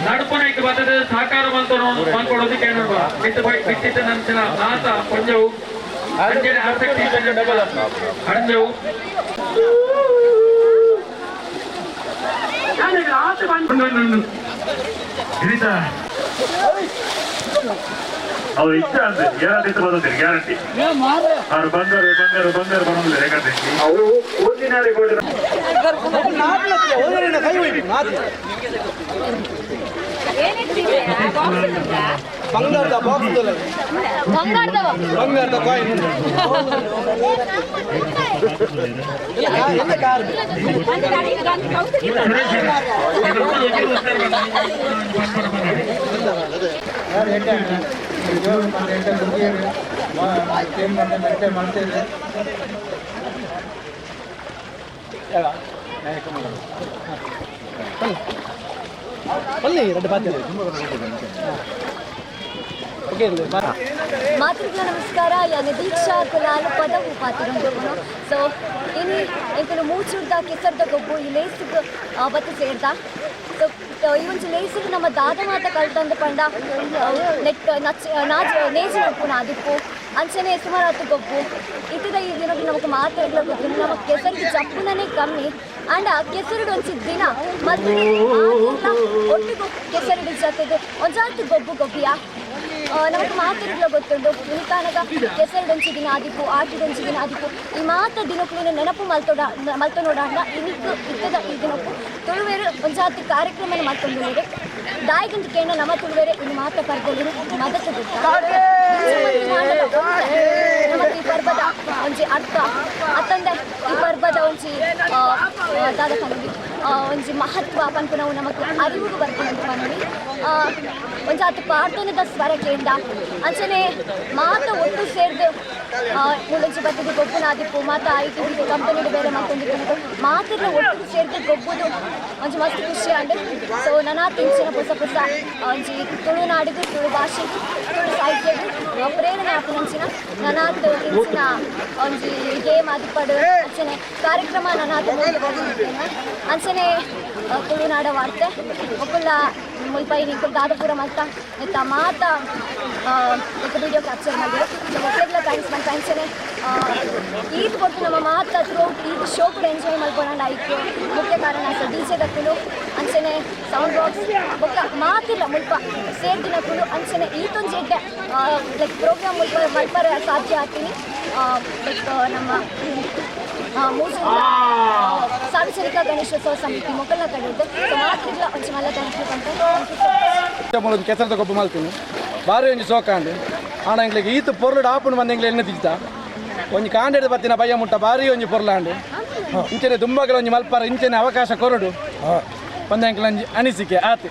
ನಡುಪನೈಕ್ ಬತ್ತದ ಸಹಕಾರ ಮಲ್ಕೊಡೋದಕ್ಕೆ ಬಿಟ್ಟಿದ್ದ ನಂತರ ಆತ ಕೊಂಜವು ಅಂಜನೆ ಆಸಕ್ತಿ ಅಂಜವು ಅವ್ರು ಇಷ್ಟ ಅಂದ್ರೆ ಗ್ಯಾರಂಟಿ ಬರೋದಿಲ್ಲ, ಗ್ಯಾರಂಟಿ. ಅವ್ರು ಬಂದರು ಬಂದರು ಬಂದರು ಬರೋದಿಲ್ಲ. ಯಾಕಂದ್ರೆ ಅವು ಓದಿನಾರಿ ಬಂಗಾರದ ಬಾಕ್ಸ್, ಬಂಗಾರದ ಕಾಯಿನ್. ಮಾತೃಗಳ ನಮಸ್ಕಾರ. ಯಾನೆ ದೀಕ್ಷಾ ಕುಲಾಲ್ ಪದವು ಪಾತಿರಂಗೋನು. ಸೊ ಇನಿ ಎಂಕುಲು ಮೂಚೂರ್ದ ಕೆಸರ್ದ ಗೊಬ್ಬು ಈ ಲೇಸುಗ್ ಬತ್ತು ಸೇರ್ದ. ಸೊ ಈ ಒಂಜಿ ಲೇಸುಗ್ ನಮ್ಮ ದಾದ ಮಾತ ಕಲ್ತಂದ ಪಂಡ ನೆಟ್ ನಚ್ ನಾಜ್ ನೇಜು ನಡ್ಪುನ ಆದಿಪ್ಪು ಅಂಚನೆ ಸುಮಾರಾತು ಗೊಬ್ಬು ಇತ್ತದ ಈ ದಿನಕ್ಕೆ ನಮಕ್ ಮಾತಾಡ್ಲ ಗೊತ್ತು. ನಮ್ಮ ಕೆಸರಿಗೆ ಜಪ್ಪುನನೇ ಕಮ್ಮಿ ಅಂಡ ಕೆಸರುಡು ಒಂಜಿ ದಿನ ಮತ್ತು ಒಟ್ಟಿಗೂ ಕೆಸರುಡು ಜೊತೆಗೆ ಒಂಜಾತು ಗೊಬ್ಬು ಗೊಬ್ಬಿಯ ನಮಕ್ ಮಾತಾಡ್ಲ ಗೊತ್ತುಂಡು. ಇನಿತಾನಗ ಕೆಸರುಡೊಂಚಿ ದಿನ ಆದಿಪ್ಪು, ಆಟಿಡೊಂಚಿ ದಿನ ಆದಿಪ್ಪು, ಈ ಮಾತ ದಿನಕ್ಕೂ ನೆನಪು ಮಲ್ತೋಡ ಮಲ್ತೊನೋಡಾಂಡ ಇನಿಕ್ ಇತ್ತದ ಈ ದಿನಕ್ಕೂ ತುಳುವೇರು ಒಂಜಾತಿ ಕಾರ್ಯಕ್ರಮನ ಮಲ್ತೊಂದುಲ್ಲೆರ್. ದಾಯಿಗಂತ ಕೇಂದ್ರ ನಮ್ಮ ತುಳುವೇರೆ ಇನ್ನು ಮಾತ ಪರ್ಬೊಲು ಮದತ್ ಗುತ್ತ ನಮಕ್ ಈ ಪರ್ಬದ ಒಂಜಿ ಅರ್ಥ ಅತ್ತಂದೆ ಈ ಪರ್ಬದ ಒಂಜಿ ದಾದ ಪನೊಲಿ ಒಂಜಿ ಮಹತ್ವ ಪನ್ಪುನವು ನಮಕ್ ಅರಿವುಗು ಬರ್ಪುನಂತ ಪನೊಲಿ. ಒಂಜಾತ್ ಪಾಡ್ದನದ ಸ್ವರ ಕೇಂದ್ರ ಅಂಚನೆ ಮಾತ ಒಟ್ಟು ಸೇರ್ದು ಮೂಲಂಚಿ ಬತ್ತದ ಗೊಬ್ಬುನಾದಿಪ್ಪು ಮಾತ I T B ಕಂಪನಿಡ್ ಬೇಲೆ ಮಲ್ತೊಂದಿಪ್ಪು ಮಾತೆರ್ಲ ಒಟ್ಟು ಸೇರ್ದು ಗೊಬ್ಬುದು ಒಂಜಿ ಮಸ್ತ್ ಖುಷಿ ಆಂಡ್. ಸೊ ನನಾತ್ ಇಂಚಿನ ಪೊಸ ಪೊಸ ಒಂಜಿ ತುಳುನಾಡಿಗು ತುಳು ಭಾಷೆಗು ತುಳು ಸಾಹಿತ್ಯಗು ಪ್ರೇರಣೆ ಆಪುನಂಚಿನ ನನಾತ್ ಇಂಚಿನ ಒಂಜಿ ಗೇಮ್ ಆದಿಪ್ಪಡು ಅಂಚನೆ ಕಾರ್ಯಕ್ರಮ ನನಾತ್ ಅಂಚನೆ ತುಳುನಾಡ ವಾರ್ತೆ ಒಕ್ಕುಲ ಮುಲ್ಪ ನಿಂಕುಲು ದಾದಪುರ ಮಲ್ತ ನೆತ್ತ ಮಾತ ವಿಡಿಯೋ ಕ್ಯಾಪ್ಚರ್ ಮಲ್ದೆರ್. ಮೊಕ್ಲೆಗ್ಲ thanks ಮಲ್ತ. ಅಂಚನೆ ಈತ್ ಪೊರ್ತು ನಮ್ಮ ಮಾತ ಥ್ರೂಔಟ್ ಈತ್ ಶೋ ಕೂಡ ಎಂಜಾಯ್ ಮಲ್ಪೊಡಾಂಡ ಐಕ್ ಮುಖ್ಯ ಕಾರಣ ಸೊ ಡಿ ಜೆ ದಕ್ಕುಲು ಅಂಚನೆ ಸೌಂಡ್ ಬಾಕ್ಸ್ ಬೊಕ್ಕ ಮಾತಿಲ್ಲ ಮುಲ್ಪ ಸೇರ್ದಿನಕುಲು ಅಂಚನೆ ಈತೊಂಜಿ ಎಡ್ಡೆ ಲೈಕ್ ಪ್ರೋಗ್ರಾಮ್ ಮುಲ್ಪ ಮಲ್ಪರೆ ಸಾಧ್ಯ ಆತೀನಿ. ಲೈಕ್ ನಮ್ಮ ಮೂಜೂರ್ದ ಸಾರ್ವಜನಿಕ ಗಣೇಶೋತ್ಸವ ಸಮಿತಿ ಮೊಕಲ್ನ ಕಡೆದ್ದು. ಸೊ ಮಾತ್ರಿಗ್ಲ ಒಂಜಿ ಮಲ್ಲ thank you ಪಂತ. ಕೆಸರದ ಗೊಬ್ಬು ಮಲ್ತೀನಿ ಬಾರಿ ಒಂಜಿ ಸೋಕಾಂಡ್ ಆಂಡ ಎಂಕ್ಲೆಗ್ ಈತ್ ಪೊರ್ಲುಡು ಆಪುಂಡು ಬಂದು ಎಂಕ್ಲೆ ಎಣ್ಣೆ ತಿಂತ ಒಂಜಿ ಕಾಂಡೆಡ್ ಬತ್ತಿನ ಬಯ್ಯ ಮುಟ್ಟ ಬಾರಿ ಒಂಜಿ ಪೊರ್ಲಾಂಡ್ ಇಂಚನೆ ದುಂಬಗಲ ಒಂಜಿ ಮಲ್ಪರ ಇಂಚನೆ ಅವಕಾಶ ಕೊರಡು ಬಂದ ಎಂಕ್ಲ ಒಂಜಿ ಅನಿಸಿಕೆ ಆತು.